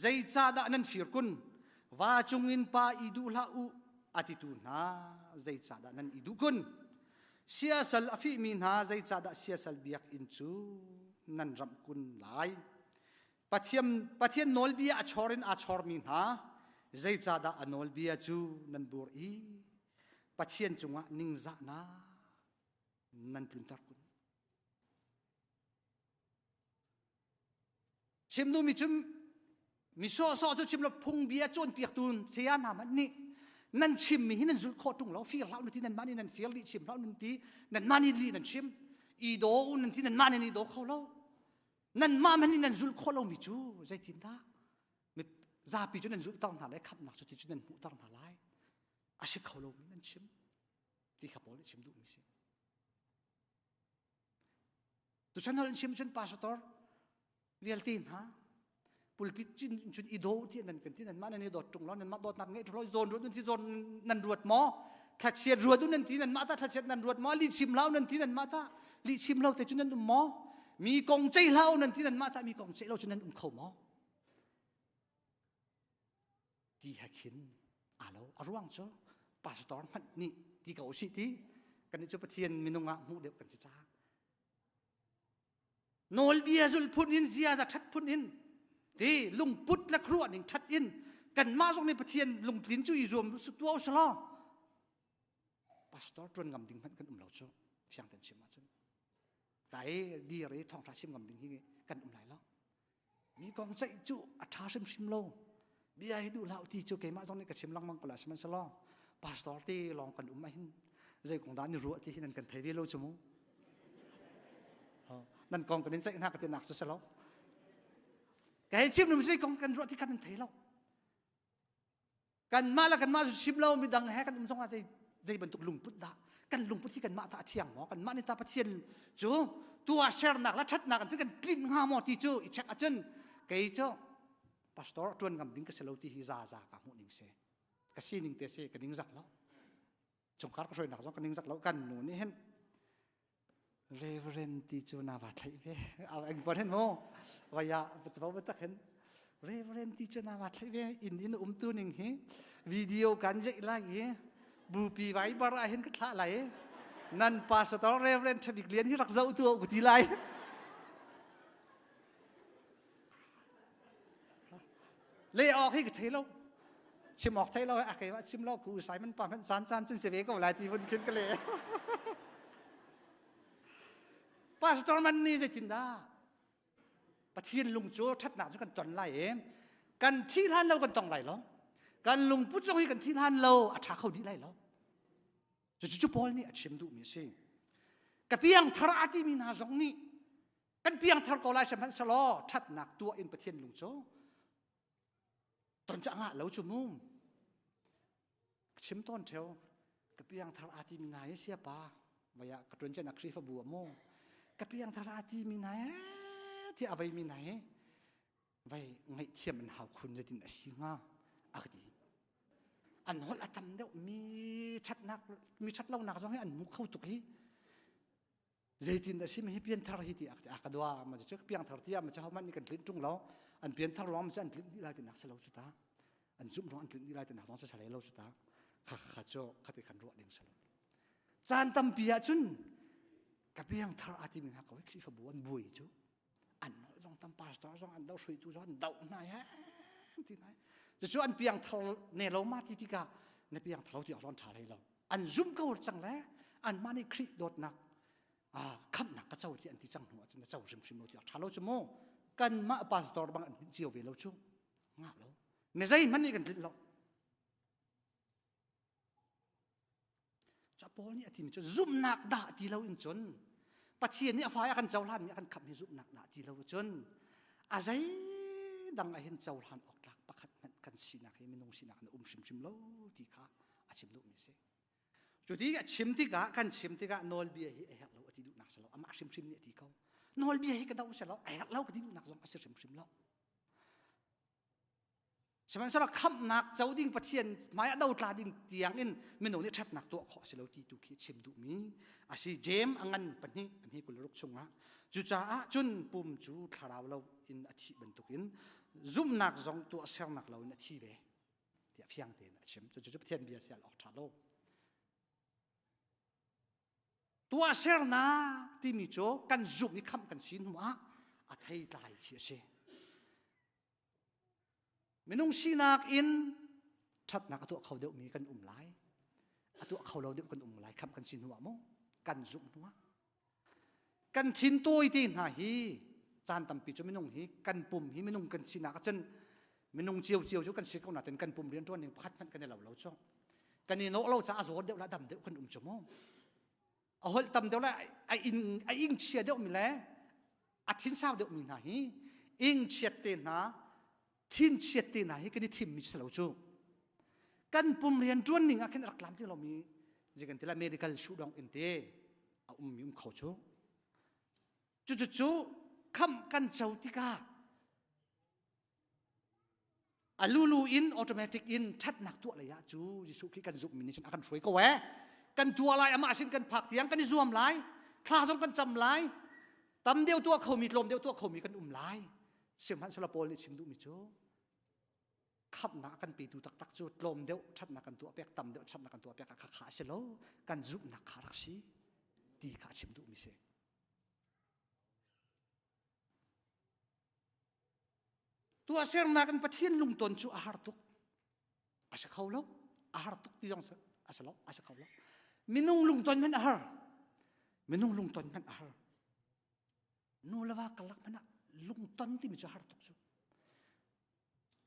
zeicahdah nan fir kun va cungin pa i duh hlah u a titu hna zeicahdah nan i duh kun siasal a fihmi hna zeicahdah siasal biakinn cu nan ramh kun lai Pathian, Pathian nawlbia a chor in aa chormi hna zeicahdah a nawlbia cu nan bur i Pathian cungah ningzahnak nan tlunter kun? Chim duhmi cu mi sawhsawh cu chim lo phungbia cawnpiaktu saya hna hmanh nih nan chimmi hi nan zulh khawh ṭung lo fir hlah u nan ti nanmah nih nan fir lih chim hlah u nan ti nanmah nih lih nan chim i daw u nan ti nanmah nih nan i daw kho lo nanmah hmanh nih nan zulh khawh lomi cu zeitindah zapi cu nan zulhter hna lai khamhnak cu ti cu nan hmuhter hna lai a si kho lomi nan chim ti kha Paul nih chim duhmi si tuchan hal in chim cun pastor vialte hna pulpit cun cun i daw ti nan kan ti nan mah nan i dawt ṭung lo nan mah dawtnak ngeih ṭung lo zawn ruat nan ti zawn nan ruat maw thlachiat ruat u nan ti nan mah ta thlachiat nan ruat maw lihchim hlah u nan ti nan mah ta lihchim lo te cu nan um maw mi kong ceih hlah u nan ti nan mah ta mi kong ceih lo cu nan um kho maw ti he khin aa lo a ruang cu pastor hmanh nih ti ko usih ti kan nih cu Pathian minung ah hmuh deuh kan si caah nawlbia zulh phun in ziaza ṭhat phun in ti lungput le khuaruah ning ṭhat in kanmah zong nih Pathian lungtlin cu i zuam tuah usalaw pastor ṭuan ngam ding hmanh kan um lo cu fiang ten chim ahcun kai dir i thawngṭha chim ngam ding hi kan um lai lo. Mi kong ceih cu a ṭha hrimhrim lo. Bia hi duh hlah ti cu keimah zong nih ka chim lengmang ko la sihmanhsehlaw pastor te lawng kan um ahhin zei kong dah ni ruah ti hi nan kan thei ve lo cu mu. Nan kong kan in ceih hna ka ti nak cu si lo. Ka hei chim num zei kong kan ruah ti kha nan thei lo. Kanmah le kanmah cu chim lo midang he kan um zongah zei zei bantuk lungput dah kan lungput hi kanmah ta a thiang maw kanmah nih ta Pathian cu tuah sernak le ṭhatnak an kan tlinh hnga maw ti cu i check ahcun kei cu pastor ṭuan ngam ding ka si lo ti hi za za ka hmuh ning si ka sining te si ka ning zak lo chungkhar ka hruainak zong ka ning zak lo kan nu nih hin Reverend ti cu na va thlaih ve. A eng pon hen mu. Vaya va tak hen. Reverend ti cu na va thlaih ve. In in um tu ning hi video kan jeih lai i bupi vai bar ah hin ka thlah lai. Nan pastor Reverend Thabik Lian hi rak zoh tu ku ti lai. Le awk hi ka thei lo. Chim awk thei lo a keimah chim lo ku Simon pa hmanh caan caan cun si ve ko lai ti vun khin ka le. Pastor man nih zeitindah Pathian lung cu ṭhatnak cu kan ton lai i kan thi hlan lo kan tong lai lo. Kan lungput zong hi kan thi hlan lo a ṭha kho dih lai lo. Cucu Paul nih a chim duhmi a si. Ka piang thar a timi hna zong nih kan piangthar ko lai sihmanhsehlaw ṭhatnak tuah in Pathian lung cu ton cu a ngah lo cu mu chim tawn ṭheo ka piangthar aa timi hna hi siapa vaya ka ṭuan cian a Khrihfabu ah mu ka piangthar aa timi hna he ti a veimi hna hi vai ngaihthiam an hau khun zeitin a si hnga a ka ti an holh a tam deuh mi ṭhatnak mi ṭhat lonak zong hi an hmu kho tuk hi Zeitin a sim hi pianthar hi ti a ka dua ma cu piangthar ti ma cu hohmanh nih kan tlinh ṭung lo an pianthar ruang cu an tlinh dih lai tinak si lo cu ta an zumh ruang an tlinh dih lai tinak zong si lo cu ta kha kha cu khati khan ruah ding si lo caan tampi ah cun ka piangthar a timi hna ko Khrihfabu an buai cu an nawl zong tam pastor zong an do hruaitu zong an doh hna he ti hna cucu an piangthar ne lo ma ti tikah na piangthar lo ti awk zong ṭha hlei lo an zum ko cang le anmah nih Khrih dawtnak khamhnak ka co ti an ti cang hnu ahcun na co hrimhrim lo ti awk ṭha lo cu mu kanmah pastor bang an tlinh cio ve lo cu ngah lo mi zeihmanh nih kan tlinh lo Ca Paul nih a timi cu zumhnak dah ti lo in cun Pathian nih a fai a kan cohlanmi a kan khamh hi zumhnak dah ti lo cun a zei dang ah hin cohlan awk tlak pakhat hmanh kan sinak hi minung sinak in a um hrimhrim lo ti kha a chim duhmi a si. Cu ti a chim tikah kan chim tikah nawlbia hi a herh lo a ti duhnak si lo amah hrimhrim nih a ti ko. Nawlbia hi ka doh si lo a herh lo ka ti duhnak zong a si hrimhrim lo. Sihmanhsehlaw khamhnak co ding Pathian hmai ah dotla ding tiang in minung nih ṭhatnak tuah khawh a si lo ti tu khi chim duhmi a si. Jeim a ngan pahnih a hmi 26 chungah cucaah cun pum cu thlarau lo in a thih bantukin zumhnak zong tuahsernak lo in a thi ve tiah fiang tein a chim. Cucu Pathian bia si al awk ṭha lo. Tuahsernak timi cu kan zumh i khamh kan si hnu ah a theitlai khi a si. Minung sinak in ṭhatnak a tuah kho deuhmi kan um lai. A tuah kho lo deuh kan um lai. Khamh kan si hnu ah maw? Kan zumh hnu ah. Kan thin tawi te hna hi caan tampi cu minung hi kan pum hi minung kan sinak ahcun minung ciocio cu kan si ko nain kan pum rianṭuan ning pakhat hmanh kan i lo lo cu. Kan i nawh lo caah a zaw deuh le a dam deuh kan um cu mu. A holh tam deuh le a ing a ing chia deuhmi le a thinsau deuhmi hna hi ingchiat te hna thinchiat te hna hi kan i thimmi si lo cu kan pum rian ṭuan ning ah khin rak tlam ti lomi zei kan ti la medical shudong in te a ummi um kho cu cucu cu khamh kan co tikah A lulu in automatic in ṭhatnak tuah lei ah cu Jesuh Khrih kan zumhmi nih cun a kan hruai ko ee. Kan tuah lai amah sin kan phak tiang kan i zuam lai. Thla zong kan cam lai. Tam deuh tuah khomi tlawm deuh tuah khomi kan um lai. Sihmanhsehlaw Paul nih chim duhmi cu khamhnak a kan petu taktak cu tlawm deuh ṭhatnak kan tuah piak tam deuh ṭhatnak kan tuah piak ah khakha a si lo kan zumhnak kha rak si ti kha a chim duhmi si. Tuahsernak in Pathian lungton cu a har tuk. A si kho lo. A har tuk ti zong a si lo. A si kho lo. Minung lungton hmanh a har. Minung lungton hmanh a har. Nu le va karlak hmanh ah. Lungton timi cu har tuk cu.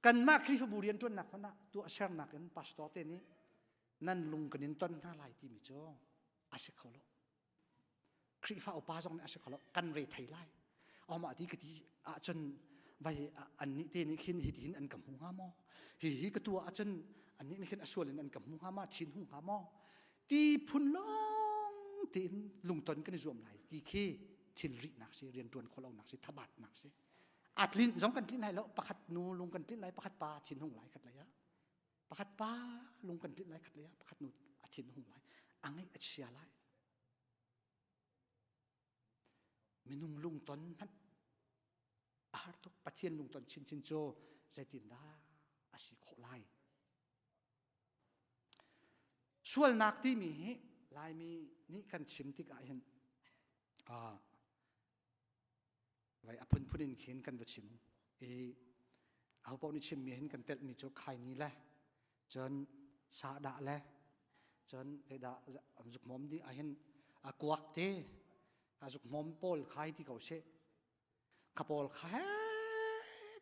Kanmah Khrihfabu rianṭuannak hmanh ah tuahsernak in pastor te nih nan lung kan in ton hna lai timi cu a si kho lo. Khrihfa upa zong nih a si kho lo. Kan re thei lai. Amah ti ka ti ahcun vai annih te nih khin hi ti hin an ka hmu hnga maw? Hi hi ka tuah ahcun annih nih khin a sual in an ka hmu hnga maw? Thin hung hnga maw? Ti phun lawng tein lungton kan i zuam lai ti khi thil rihnak si, rianṭuan khawhlonak si, thabatnak si. A tlinh zong kan tlinh lai lo. Pakhat nu lung kan tlinh lai, pakhat pa thin hung lai khat lei ah. Pakhat pa lung kan tlinh lai khat lei ah, pakhat nu a thin hung lai. A ngaih a chia lai. Minung lungton hmanh a har tuk. Pathian lungton chinchin cu zeitindah a si khawh lai? Sualnak timi hi Laimi nih kan chim tikah hin vai a phunphun in khin kan va chim i aho paoh nih chimmi hin kan telhmi cu khaini le cun sahdah le cun zeidah zukhmawm dih ahhin a kuak te a zukhmawm pawl khai ti ko seh kha pawl kha he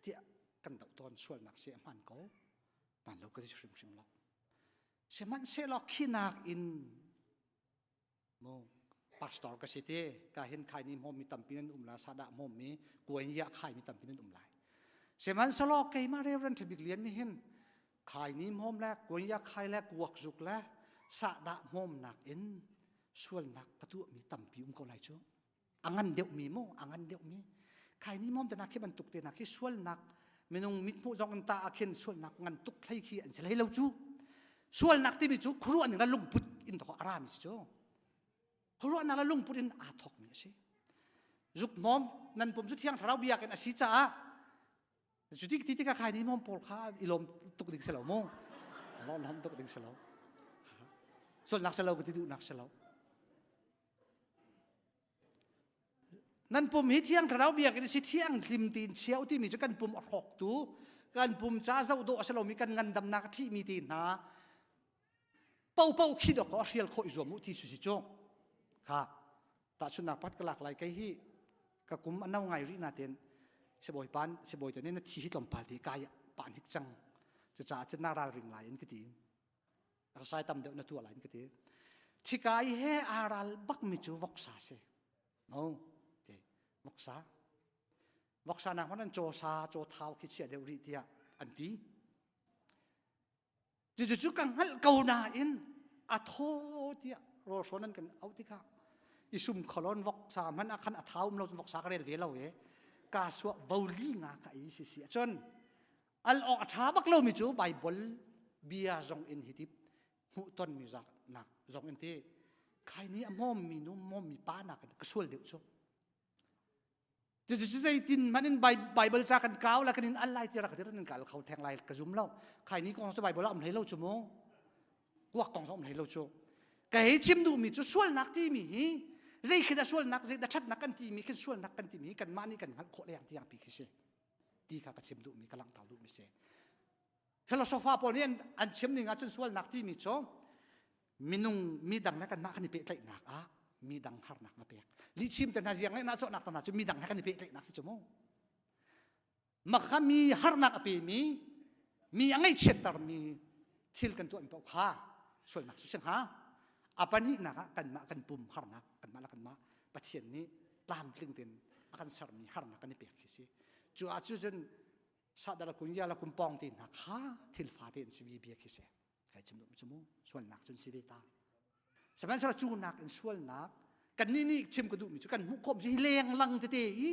tiah kan doh tawn sualnak si a hmaan ko hmaan lo ka ti hrimhrim lo sihmanhsehlaw khinak in Mu pastor ka si ti ka hin khai ni hmawm mi tampi nan um la sadah hmawm mi kuain ya khai mi tampi nan um lai sihmanhsehlaw keimah Reverend Ṭhabik Lian nih hin khai ni hmawm le kuain ya khai le kuak zuk le sahdah hmawm nak in sualnak ka tuah mi tampi um ko lai cu a ngan deuh mi mu a ngan deuh mi khai ni mom te na khi bantuk te na khi sualnak minung mithmuh zong in ta ah khin sualnak ngan tuk hlei khi an si hlei lo cu sualnak timi cu khuaruah ning le lungput in thawk a rami si cu khuaruahnak le lungput in aa thawkmi a si zukmawm nan pum cu thiang thlarau biakinn a si caah cu ti ti tikah khai ni mom pawl kha i lawm tuk ding si lo mu lawm tuk ding si lo sualnak si lo ka ti duhnak si lo Nan pum hi thiang thlarau biakinn si thiang hlim tiin chia timi cu kan pum a hrawktu kan pum ca zoh dawh a si lomi kan ngandamnak a ṭhihmi te hna popo khi dawk a hrial khawh i zuam u ti su si cu kha tahchunhnak pat ka lak lai kei hi ka kum a no ngai rih nain sibawi pan sibawi te nih na thi hi tlawmpal te kai pa hnik cang cucaah cun na ralring lai in ka ti Sai tam deuh na tuah lai ka ti. Thika i he aa ral bak mi cu voksa si. No, ti voksa. Voksa nak hmanh an caw sa, caw thau khi chia deuh rih tiah an ti. Cucu cu ka hngalh ko nain a thaw tiah rawl hrawn an kan auh tikah i sum kholon voksa hmanh ah khan a thau um lo cun voksa ka rel ve lo e ka suah voli nga ka ei si si ahcun Al awk a ṭha bak lomi cu Baibal bia zong in hi ti hmuhtonmi nak zong in ti khai ni a hmawmmi nu hmawmmi pa nakin ka sual deuh cu. Cucu zeitin hmanh in Baibal ca kan kau la kan in al lai ti rak dir in kal kho theng lai ka zum lo. Khai ni kong cu Baibal ah um hlei lo cu mu. Kuak kong zong um hlei lo cu. Ka hei chim duhmi cu sualnak timi hi zei khi dah sualnak zei dah ṭhatnak kan timi khin sualnak kan timi hi kanmah nih kan hngalh khawh leng tiang pi khi si. Ti kha ka chim duhmi ka langhter duhmi si. Philosopher pawl nih an chim ning ahcun sualnak timi cu minung midang le kanmah kan i pehtlaihnak ah midang harnak na pek. Lihchim te hna ziang le nahchuahnak te hna cu midang he kan i pehtlaihnak si cu mu. Makha mi harnak a pemi mi a ngaihchiattermi thil kan tuahmi paoh kha sualnak cu si hnga. A pahnihnak ah kanmah kan pum harnak kanmah le kanmah Pathian nih tlamtling tein a kan sermi harnak kan i pek khi si. Cu ah cu cun sadala kun ya la kum pong te hna kha thil fa te an si mi bia khi si. Kai chim duh cu mu sualnak cun si ve ta. Sihmanhsehlaw cu nak in sualnak kan nih nih chim ka duhmi cu kan hmuh khawm hi leng lang tete i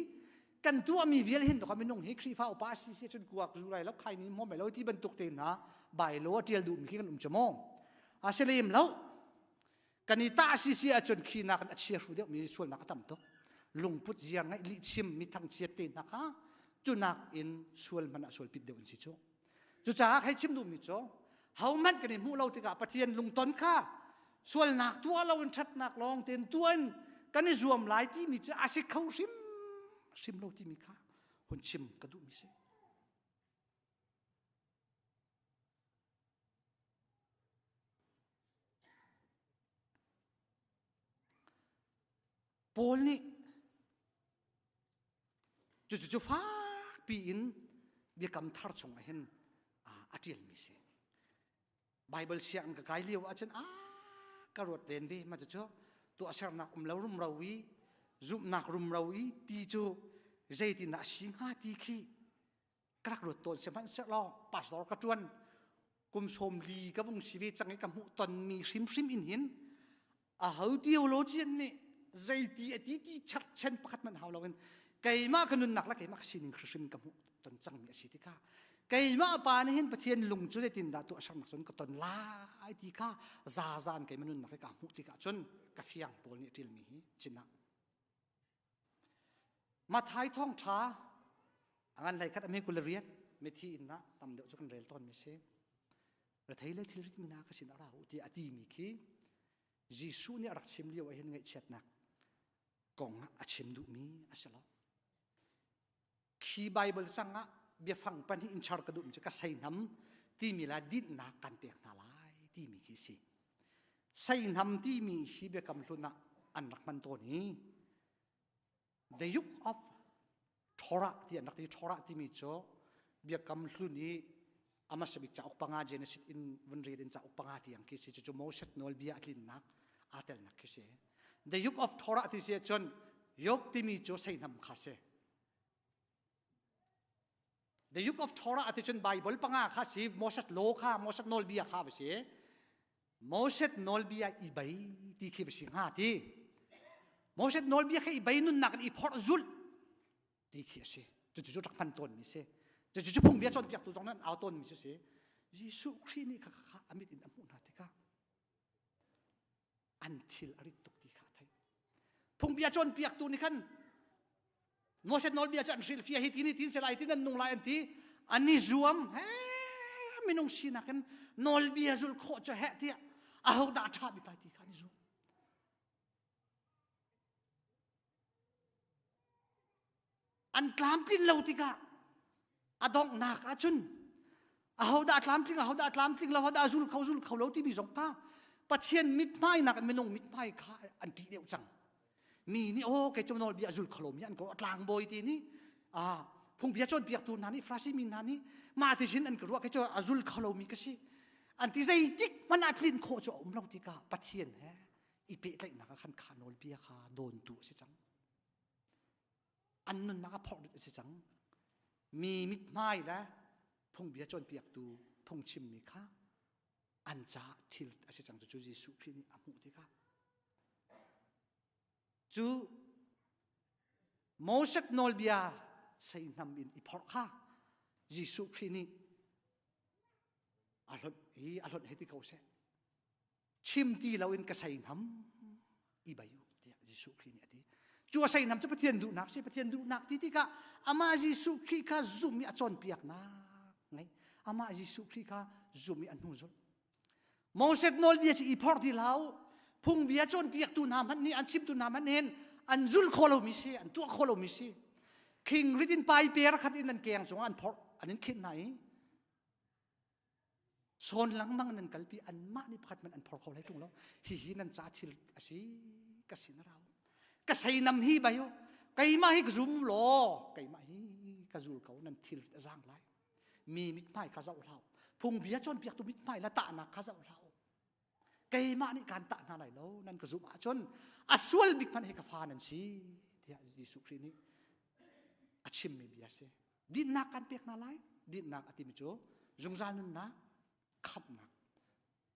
kan tuahmi vial hin to minung hi Khrihfa upa si si cun kuak zu lai lo khai ni mo mai lo ti bantuk te hna bai lo a tial duhmi khi kan um chu mu a si lem lo kan i tah si si ahcun khi nakin a chia hru deuhmi sualnak a tam tuk lungput ziar ngaih lihchim mi thangchiat te hna kha cu nakin sual hmanh ah sual pit deuh an si cu cucaah hei chim duhmi cu hohmanh kan i hmuh lo tikah Pathian lungton kha sualnak tuah lo in ṭhatnak lawng tein tuah in kan i zuam lai timi cu a si kho hrim hrim lo timi kha hun chim ka duhmi si. Paul nih Cucu cu fakpi in biakam thar chung ah hin a ṭialmi si. Bible sianginn ka kai lio ahcun a ka ruat len ve ma cucu tuahsernak um lo rumro i zumhnak rumro i ti cu zeitindah a si hnga ti khi ka rak ruat tawn sihmanhsehlaw pastor ka ṭuan kum 40 ka vung si ve cang i ka hmuh tonmi hrimhrim in hin a ho theologian nih zeiti a ti ti chakchen pakhat hmanh hau loin keimah ka nunnak le keimah ka sining hrimhrim ka hmuh ton cangmi a si tikah keimah pa nih hin Pathian lung cu zeitindah tuahsernak cun ka ton lai ti kha zazan keimah nunnak hi ka hmuh tikah cun ka fiang pawl nih a ṭilmi hi cinah Mathai thawngṭha a ngan hlei khat a hme 28 mithi inn ah tam deuh cu kan rel tawnmi si. Rethei le thilrit mi hna ka sin ah ra u tiah a timi khi Jesuh nih a rak chim lio ah hin ngaihchiatnak kong ah a chim duhmi a si lo. Khi Bible sang ah biafang pahnih in char ka duhmi cu ka seihnam timi la dinhnak kan pek hna lai timi khi si. Seihnam timi hi biakam hlun ah an rak hman tawn i the yoke of Torah ti an rak ti Torah timi cu biakam hlun i amasa bik cauk panga Genesis in vun rel in cauk panga tiang khi si cucu Moses nawlbia a tlinnak aa telnak khi si the yoke of Torah ti si ahcun yoke timi cu seihnam kha si The Yoke of Torah ati cun Bible panga kha si Moses law kha Moses nawlbia kha va si Moses nawlbia i bei ti khi va si hnga ti Moses nawlbia kha i bei nunnak in i phorh zulh ti khi a si cucu cu rak hman tawn mi si cucu cu phungbia cawnpiaktu zong nan au tawn mi cu si Jesuh Khrih nih kha kha a mit in a hmuh hna tikah an thil a rit tuk ti kha a theih phungbia cawnpiaktu nih khan Moses nawlbia cu an hrilhfiah hi ti ni tin selai ti nan nung lai an ti an i zuam he minung sinak in nawlbia zulh khawh cu heh tiah aho dah ṭha bik lai ti kha an i zuam an tlamtlin lo tikah a donghnak ahcun ahodah tlamtling ahodah tlamtling lo ahodah zul kho zul kho lo timi zong kha Pathian mithmai nak minung mithmai kha an ṭih deuh cang mi nih aw kei cu nawlbia zul kho lo mi an ko tlangbawi ti nih a phungbia cawnpiaktu hna nih Farasi mi hna nih mah ti sin an ka ruah kei cu a zul kho lo mi ka si an ti zeitik hmanh ah tlin khawh cu a um lo tikah Pathian he i pehtlaihnak ah khan kha nawlbia kha dawntu a si cang an nunnak a phorh a si cang mi mithmai le phungbia cawnpiaktu phungchimmi kha an caah thil a si cang cu Jesuh Khrih nih a hmuh tikah cu Moses nawlbia seihnam in i phorh kha Jesuh Khrih nih a hlonh i a hlonh hei ti ko seh chim ti loin ka seihnam i bai u tiah Jesuh Khrih nih a ti. Cu a seihnam cu Pathian duhnak si Pathian duhnak ti tikah amah Jesuh Khrih kha zum i a cawnpiaknak ngei amah Jesuh Khrih kha zum i a hnu zulh. Moses nawlbia cu i phorh ti hlah u phungbia cawnpiaktu hna hmanh nih an chimtu hna hmanh hin an zul kho lomi si an tuah kho lomi si khing rit in pai per khat in an keng cungah an phorh an in khinh hna i Sawn lengmang nan kalpi anmah nih pakhat man an phor kho lai ṭung lo. Hihi nan ca thil a si ka sin a rau. Ka seinam hi bai u. Keimah hi ka zum law keimah hi ka zul ko nan thil a zaang lai. Mi mithmai kha zoh hlah. Phungbia cawnpiaktu mithmai la tahnak kha zoh hlah. Keimah nih kaan tah hna lai lo nan ka zumh ahcun a sual bik hmanh hi ka fa nan si tiah Jesuh Khrih nih a chimmi bia a si. Dinnak kan pek hna lai. Dinnak a timi cu zungzal nunnak, khamhnak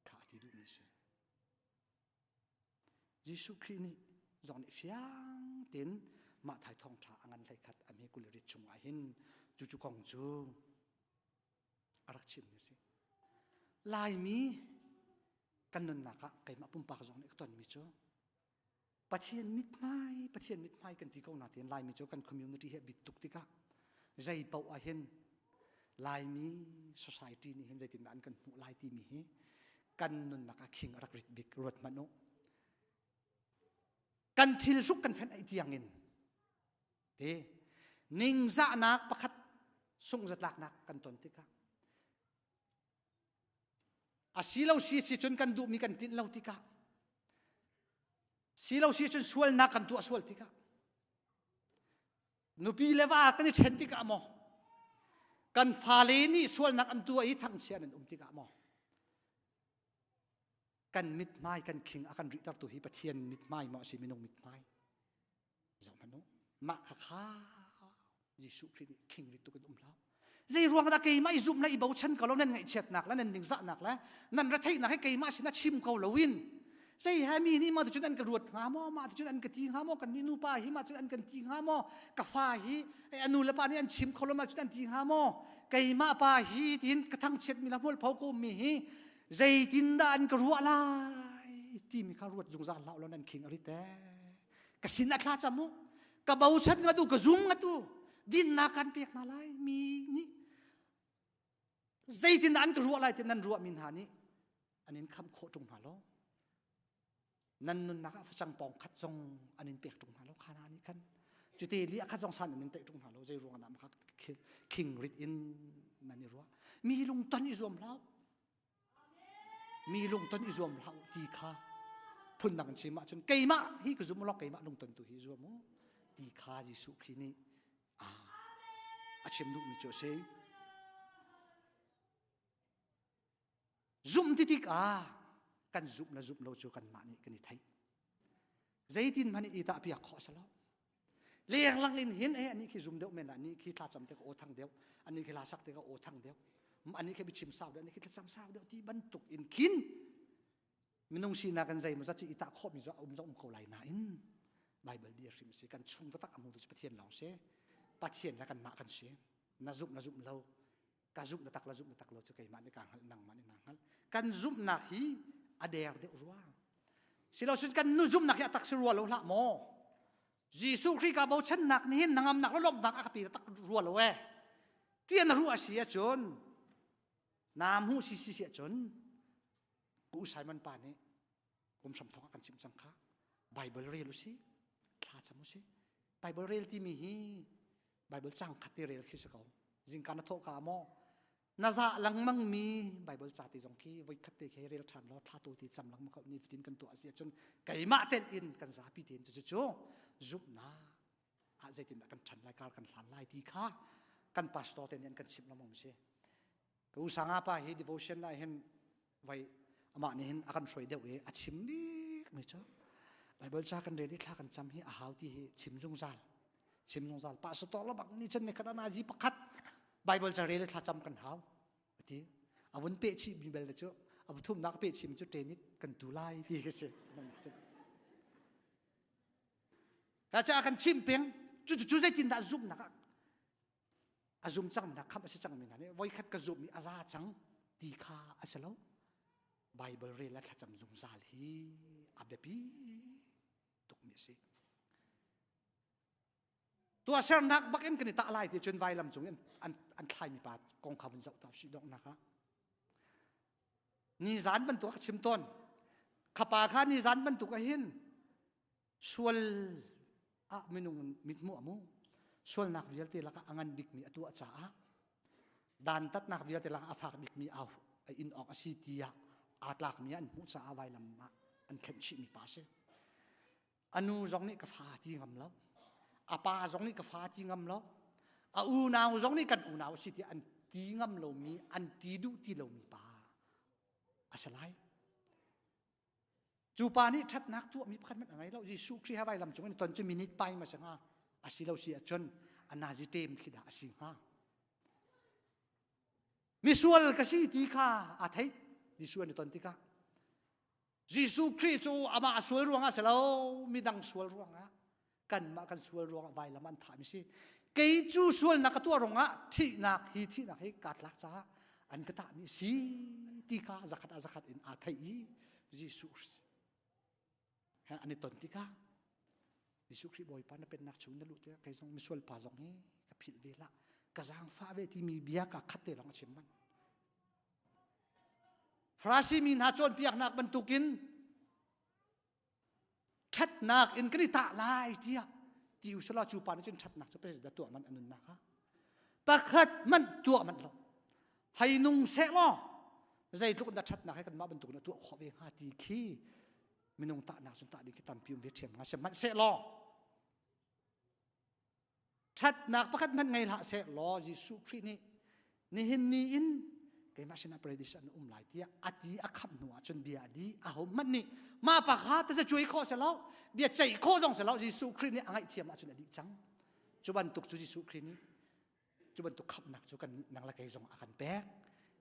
kha a ti duhmi a si. Jesuh Khrih nih zong nih fiang tein mah thai thawngṭha a ngan hlei khat a hme kul rit chungah hin cu cu kong cu a rak chimmi a si. Laimi kan nunnak ah keimah pumpak zong nih ka tonmi cu Pathian mithmai Pathian mithmai kan ti ko na tiin Laimi cu kan community he bit tuk tikah zei paoh ah hin Laimi society nih hin zeitindah an kan hmuh lai timi hi kan nunnak ah khing a rak rit bik ruat hmanh u kan thil hruk kan fenh ai tiang in te ningzahnak pakhat sungzatlaknak kan ton tikah A si lo si si cun kan duhmi kan tlinh lo tikah si lo si cun sualnak kan tuah sual tikah. Nupi le va kan i ṭhen tikah maw? Kan fale nih sualnak an tuah i thangchia nan um tikah maw? Kan mithmai kan khing a kan rihtertu hi Pathian mithmai maw a si minung mithmai? Zoh hmanh u. Mah kha kha Jesuh Khrih nih khing rit tuk in um hlah. Zei ruang dah keimah i zumh le i bochan ko lo nan ngaihchiatnak le nan ningzahnak le nan retheihnak hi keimah sin a chim ko loin zei he mi nih mah cun an ka ruat hnga maw mah cun an ka ti hnga maw kan nih nupa hi mah cun an kan ti hnga maw ka fa hi a nu le pa nih an chim kho lo mah cun an ti hnga maw keimah pa hi tiin ka thangchiat mi la hmual pho ko mi hi zeitin dah an ka ruah lai timi kha ruat zungzal hlah lo nan khing a rit eh ka sin a thla cam u ka bochan nga tu ka zum nga tu dinnak kan pek hna lai mi nih zeitin an ka ruah lai ti nan ruah mi hna nih an in kham khawh ṭung hna lo nan nunnak ah facang pawng khat zong an in pek ṭung hna lo khana nih khan cute li khat zong san an in teih ṭung hna lo zei ruang ah kha khing rit in nan i ruah mi lung ton i zuam hlah Mi lungton i zuam hlah u ti kha phundang in chim ahcun keimah hi ka zum law keimah lungton tu hi zuam u ti kha Jesuh Khrih nih a chim duhmi cu a si. Zumh ti tikah kan zumh le zumh lo cu kanmah nih kan i theih. Zeitin hmanh i tah piak khawh a si lo. Lenglang in hin eh ani khi zum deuh men ani khi thlacam te ka aw thang deuh ani khi hla sak te ka aw thang deuh ani khi biachim sau deuh ani khi thlacam sau deuh ti bantuk in khin minung sinak kan zei maw zat cu i tah khawh mi cu a um zong um ko lai nain Bible bia hrim si kan chung taktak a hmu tu cu Pathian lawng si Pathian le kanmah kan si na zumh na zumh lo ka zumh na tak la zumh na tak lo cu keimah nih kaa hngalh nangmah nih naa hngalh kan zumhnak hi a der deuh rua silocun kan nu zumhnak hi a tak si rua lo hlah maw Jesuh Khrih ka bochannak nih hin nangamnak le lawmhnak a ka pe tak rua lo eh tiah na ruah si ahcun naa hmuh si si si ahcun ku Simon pa nih kum hram thawk ah kan chimh cang kha Bible rel u si thla cam u si Bible rel timi hi Bible cang khat te rel khi si ko zingka na thawh ka maw na za lengmang mi Bible ca te zong khi voi khat te khi rel ṭhan law thla tu ti cam lengmang ko ni fatin kan tuah si ahcun keimah tel in kan zapi tein cu cu zumhnak ah zeitindah kan ṭhan lai kar kan hlan lai ti kha kan pastor te nih an kan chimh lengmang si Ka u sanga pa hi devotion ah hin vai amah nih hin a kan hruai deuh i a chim bik mi cu Bible ca kan rel i thla kan cam hi a hau ti hi chim zungzal chim zungzal pa sator lo bak ni chan ni khat ana ji pakhat Bible ca rel i thla cam kan hau ati a vun pe chih mi bel cu a thum nak pe chim cu training kan tu lai ti khi si ka ca kan chim peng cu cu zeitin dah zumhnak ah a zum cang mi hna khamh a si cang mi hna nih voikhat ka zumh i a za cang ti kha a si lo Bible rel le thlacam zungzal hi a biapi tukmi a si tuahsernak bak in kan i tah lai ti cun vailam cung in an, an thlaimi pa kong kha vun zoh ta usih donghnak ah nizan bantuk ka chim tawn khapa kha nizan bantuk ah hin Sual ah minung mithmuh a mu. Sualnak vialte lakah a ngan bikmi a tuah caah dantatnak vialte lakah a fak bikmi a in awk a si tiah aa tlakmi an hmuh caah vailam ah an khenh chihmi pa a si. A nu zong nih ka fa ti ngam lo. A pa zong nih ka fa ti ngam lo. A unau zong nih kan unau a si tiah an ti ngam lomi, an ti duh ti lomi pa a si lai. Cu pa nih ṭhatnak tuahmi pakhat hmanh a ngei lo. Jesuh Khrih he vailam cung in ton cu minute pai ma si hnga? A si lo si ahcun a nazi ṭem khi dah a si hnga? Misual ka si ti kha aa theih. Jesuh an i ton tikah Jesuh Khrih cu amah a sual ruangah si lo, midang sual ruangah kanmah kan sual ruangah vailam an thahmi si. Kei cu sualnak ka tuah ruangah thihnak hi thihnak hi kaa tlak caah an ka tahmi si ti kha zakhat ah zakhat in aa theih i Jesuh he an i ton tikah Jesuh Khrih Bawipa na pennak chung na luh tikah kei zong misual pa zong hi ka philh ve lah ka zaangfah ve timi bia ka khat te lawng a chim man Farasi mi hna cawnpiaknak bantukin ṭhatnak in kan i tah lai tiah ti usila cu pa nih cun ṭhatnak cu president tuah man a nunnak ha pakhat man tuah manh lo hei nung seh law zeitluk in dah ṭhatnak he kanmah bantuk in a tuah khawh ve hnga ti khi minung tahnak cun tah ding khi tampi um ve ṭhiam hnga sihmanhsehlaw. Ṭhatnak pakhat hmanh ngei hlah seh law Jesuh Khrih nih nihin ni in keimah sinah paradis an um lai tiah a ti a khamh hnu ah cun bia a di. Aho hmanh nih mah pa kha taza cuai khawh si lo, bia ceih khawh zong si lo. Jesuh Khrih nih a ngaihthiam ahcun a dih cang. Cu bantuk cu Jesuh Khrih nih cu bantuk khamhnak cu kan nang le kei zong a kan pek.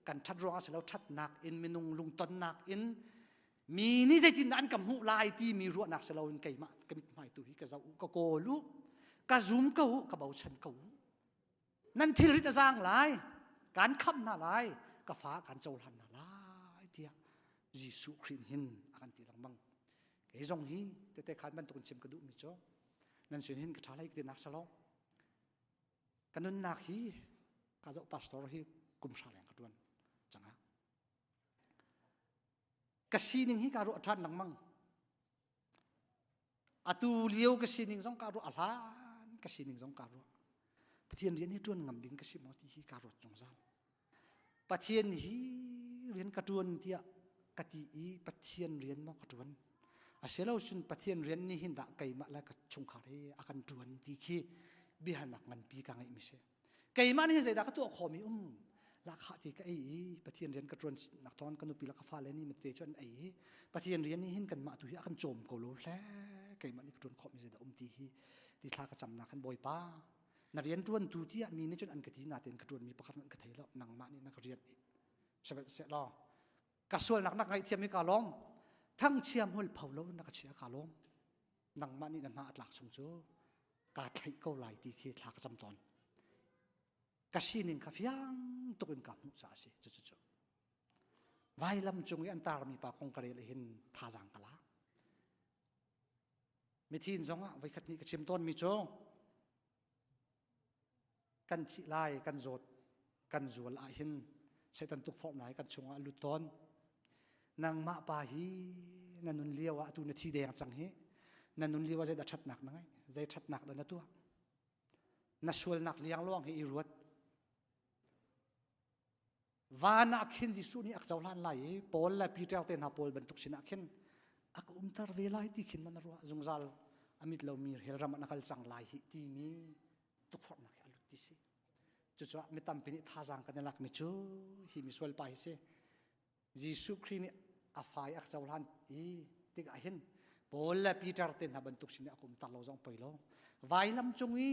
Kan ṭhat ruangah si lo, ṭhatnak in minung lungtonnak in mi nih zeitindah an ka hmuh lai timi ruahnak si loin keimah ka mithmai tu hi ka zoh u, ka kawl u, ka zum ko u, ka bochan ko u. Nan thilrit a zaang lai, kan khamh hna lai, ka fa kan cohlan hna lai tiah Jesuh Khrih hin a kan ti lengmang. Kei zong hi tete khan bantuk in chim ka duhmi cu nan sin hin ka ṭha lai ka ti nak si lo. Ka nunnak hi ka zoh pastor hi kum hra leng ka ṭuan cang ah. Ka sining hi ka ruah ṭhan lengmang. Atu lio ka sining zong ka ruah, a hlan ka sining zong ka ruah. Pathian rian hi ṭuan ngam ding ka si maw ti hi ka ruat zungzal. Pathian hi rian ka ṭuan tiah ka ti i Pathian rian maw ka ṭuan? Asilo cun Pathian rian nih hin dah keimah le ka chungkhar hi a kan ṭuan ti khi biahalnak nganpi ka ngeihmi si. Keimah nih hin zeidah ka tuah khawhmi um? Lahkhah ti ka ei i Pathian rian ka ṭuan nak thawng ka nupi le ka fale nih mate cu an ei i Pathian rian nih hin kanmah tu hi a kan cawm ko lo hle keimah nih ka ṭuan khawhmi zeidah um ti hi ti thla ka camnak khan Bawipa na rian ṭuan tu tiah mi nih cun an ka ti natein ka ṭuanmi pakhat hmanh ka thei lo, nangmah nih na ka rian sihmanhsehlaw ka sualnak na ngaihthiam i ka lawm, thangchia hmual pho lo na ka chia ka lawm, nangmah nih na hna a tlak chung cu kaa thlaih ko lai ti khi thla ka cam tawn. Ka sining kha fiang tuk in ka hmuh caah a si. Cucu vailam cung i an tarmi pa kong ka rel hin thazaang ka lak. Mithin zong ah voikhat nih ka chim tawnmi cu kan thih lai, kan zawt, kan zual ah hin Satan tukforhnak hi kan chungah a lut tawn. Nangmah pa hi na nun lio ah atu na thi deng cang hi, na nun lio ah zeidah ṭhatnak na ngeih, zei ṭhatnak dah na tuah? Na sualnak liangluang hi i ruat. Van ah khin Jesuh nih a cohlan lai i Paul le Peter te hna pawl bantuk sinah khin a ka umter ve lai ti khin man a ruah zungzal a mit lomi hell ram ah na kal cang lai hi timi tukforhnak hi a lut ti si. Cucaah mi tampi nih thazaang kan i lakmi cu hi misual pa hi si. Jesuh Khrih nih a fa i a cohlan i tikah hin Paul le Peter te hna bantuk sin a kum tar lo zong poi lo. Vailam cung i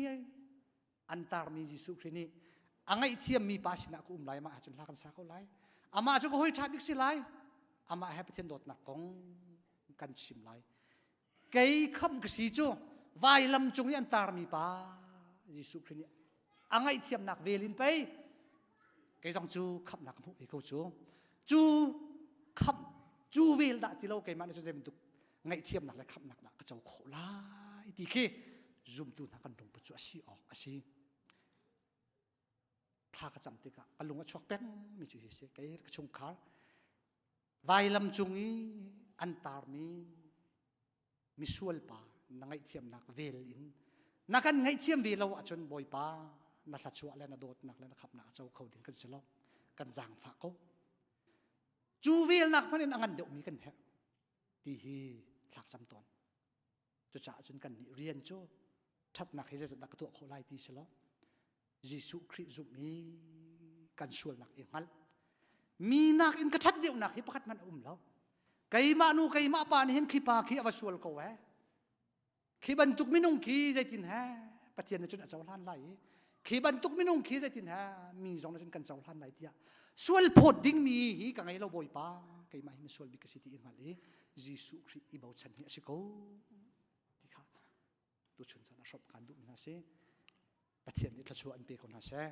an tarmi Jesuh Khrih nih a ngaihthiammi pa sinah ka um lai, amah cun hla kan sa ko lai. Amah cu ka hawi ṭha bik si lai. Amah he Pathian dawtnak kong kan chim lai. Kei khamh ka si cu vailam cung i an tarmi pa Jesuh Khrih nih a ngaihthiamnak vel in pei kei zong cu khamhnak ka hmuh ve ko cu. Cu khamh cu vel dah ti lo keimah nih cu zei bantuk ngaihthiamnak le khamhnak dah ka co khawh lai ti khi zumtu hna kan lungput cu a si awk a si. Thla ka cam tikah ka lung a chuak peng mi cu hi si. Kei ka chungkhar vailam cung i an tarmi misual pa na ngaihthiamnak vel in na kan ngaihthiam ve lo ahcun Bawipa na thlachuah le na dawtnak le na khamnak a co kho ding kan si lo, kan zaangfah ko. Cu velnak hmanh in a ngan deuhmi kan herh ti hi thlak cam tawn. Cucaah cun kan nih rian cu ṭhatnak hi zeizat dah ka tuah khawh lai ti si lo, Jesuh Khrih zumh i kan sualnak i hngalh, mi nakin ka ṭhat deuhnak hi pakhat hmanh a um lo. Keimah nu keimah pa nih hin khi pa khi a va sual ko eh, khi bantuk minung khi zeitin he Pathian nih cun a cohlan lai i khi bantuk minung khi zeitin he mi zong nih cun kan cohlan lai tiah sual phawt dingmi hi ka ngei lo. Bawipa, keimah hi misual bik ka si ti i hngalh i Jesuh Khrih i bochan hi a si ko ti kha tuchun caan ah hrawmh kan duhmi hna si. Pathian nih thluachuah an pe ko hna seh.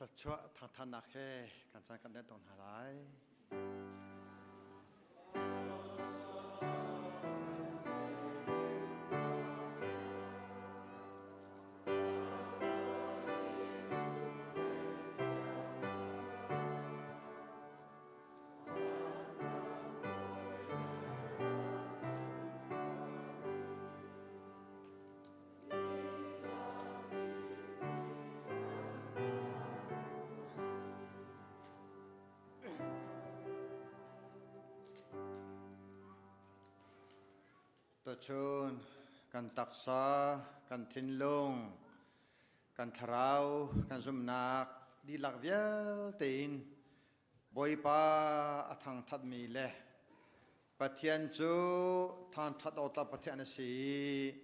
Thluachuah thangthannak he kan caan kan deng hna lai. Tuchun kan taksa, kan thinlung, kan thlarau, kan zumhnak dihlak vialte in Bawipa a thangṭhatmi le Pathian cu thangṭhat awk tlak Pathian a si i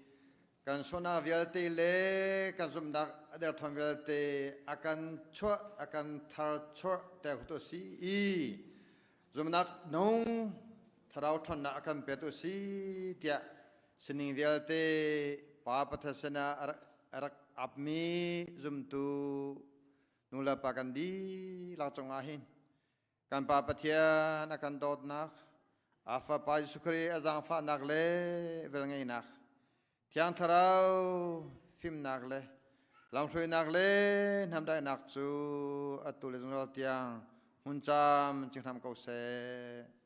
kan sualnak vialte le kan zumhnak a derthawm vialte a kan chuah, a kan tharchuah ter khotu a si i zumhnak nung thlarau ṭhawnnak a kan petu a si tiah sining vialte Pa Pathian sinah a rak apmi zumtu nu le pa kan dihlak cungah hin kan Pa Pathian a kan dawtnak, a Fapa Jesuh Khrih a zaangfahnak le velngeihnak, Thiang Thlarau fimnak le lamhruainak le hnamdaihnak cu atu le zungzal tiang hmun cam cing hram ko seh.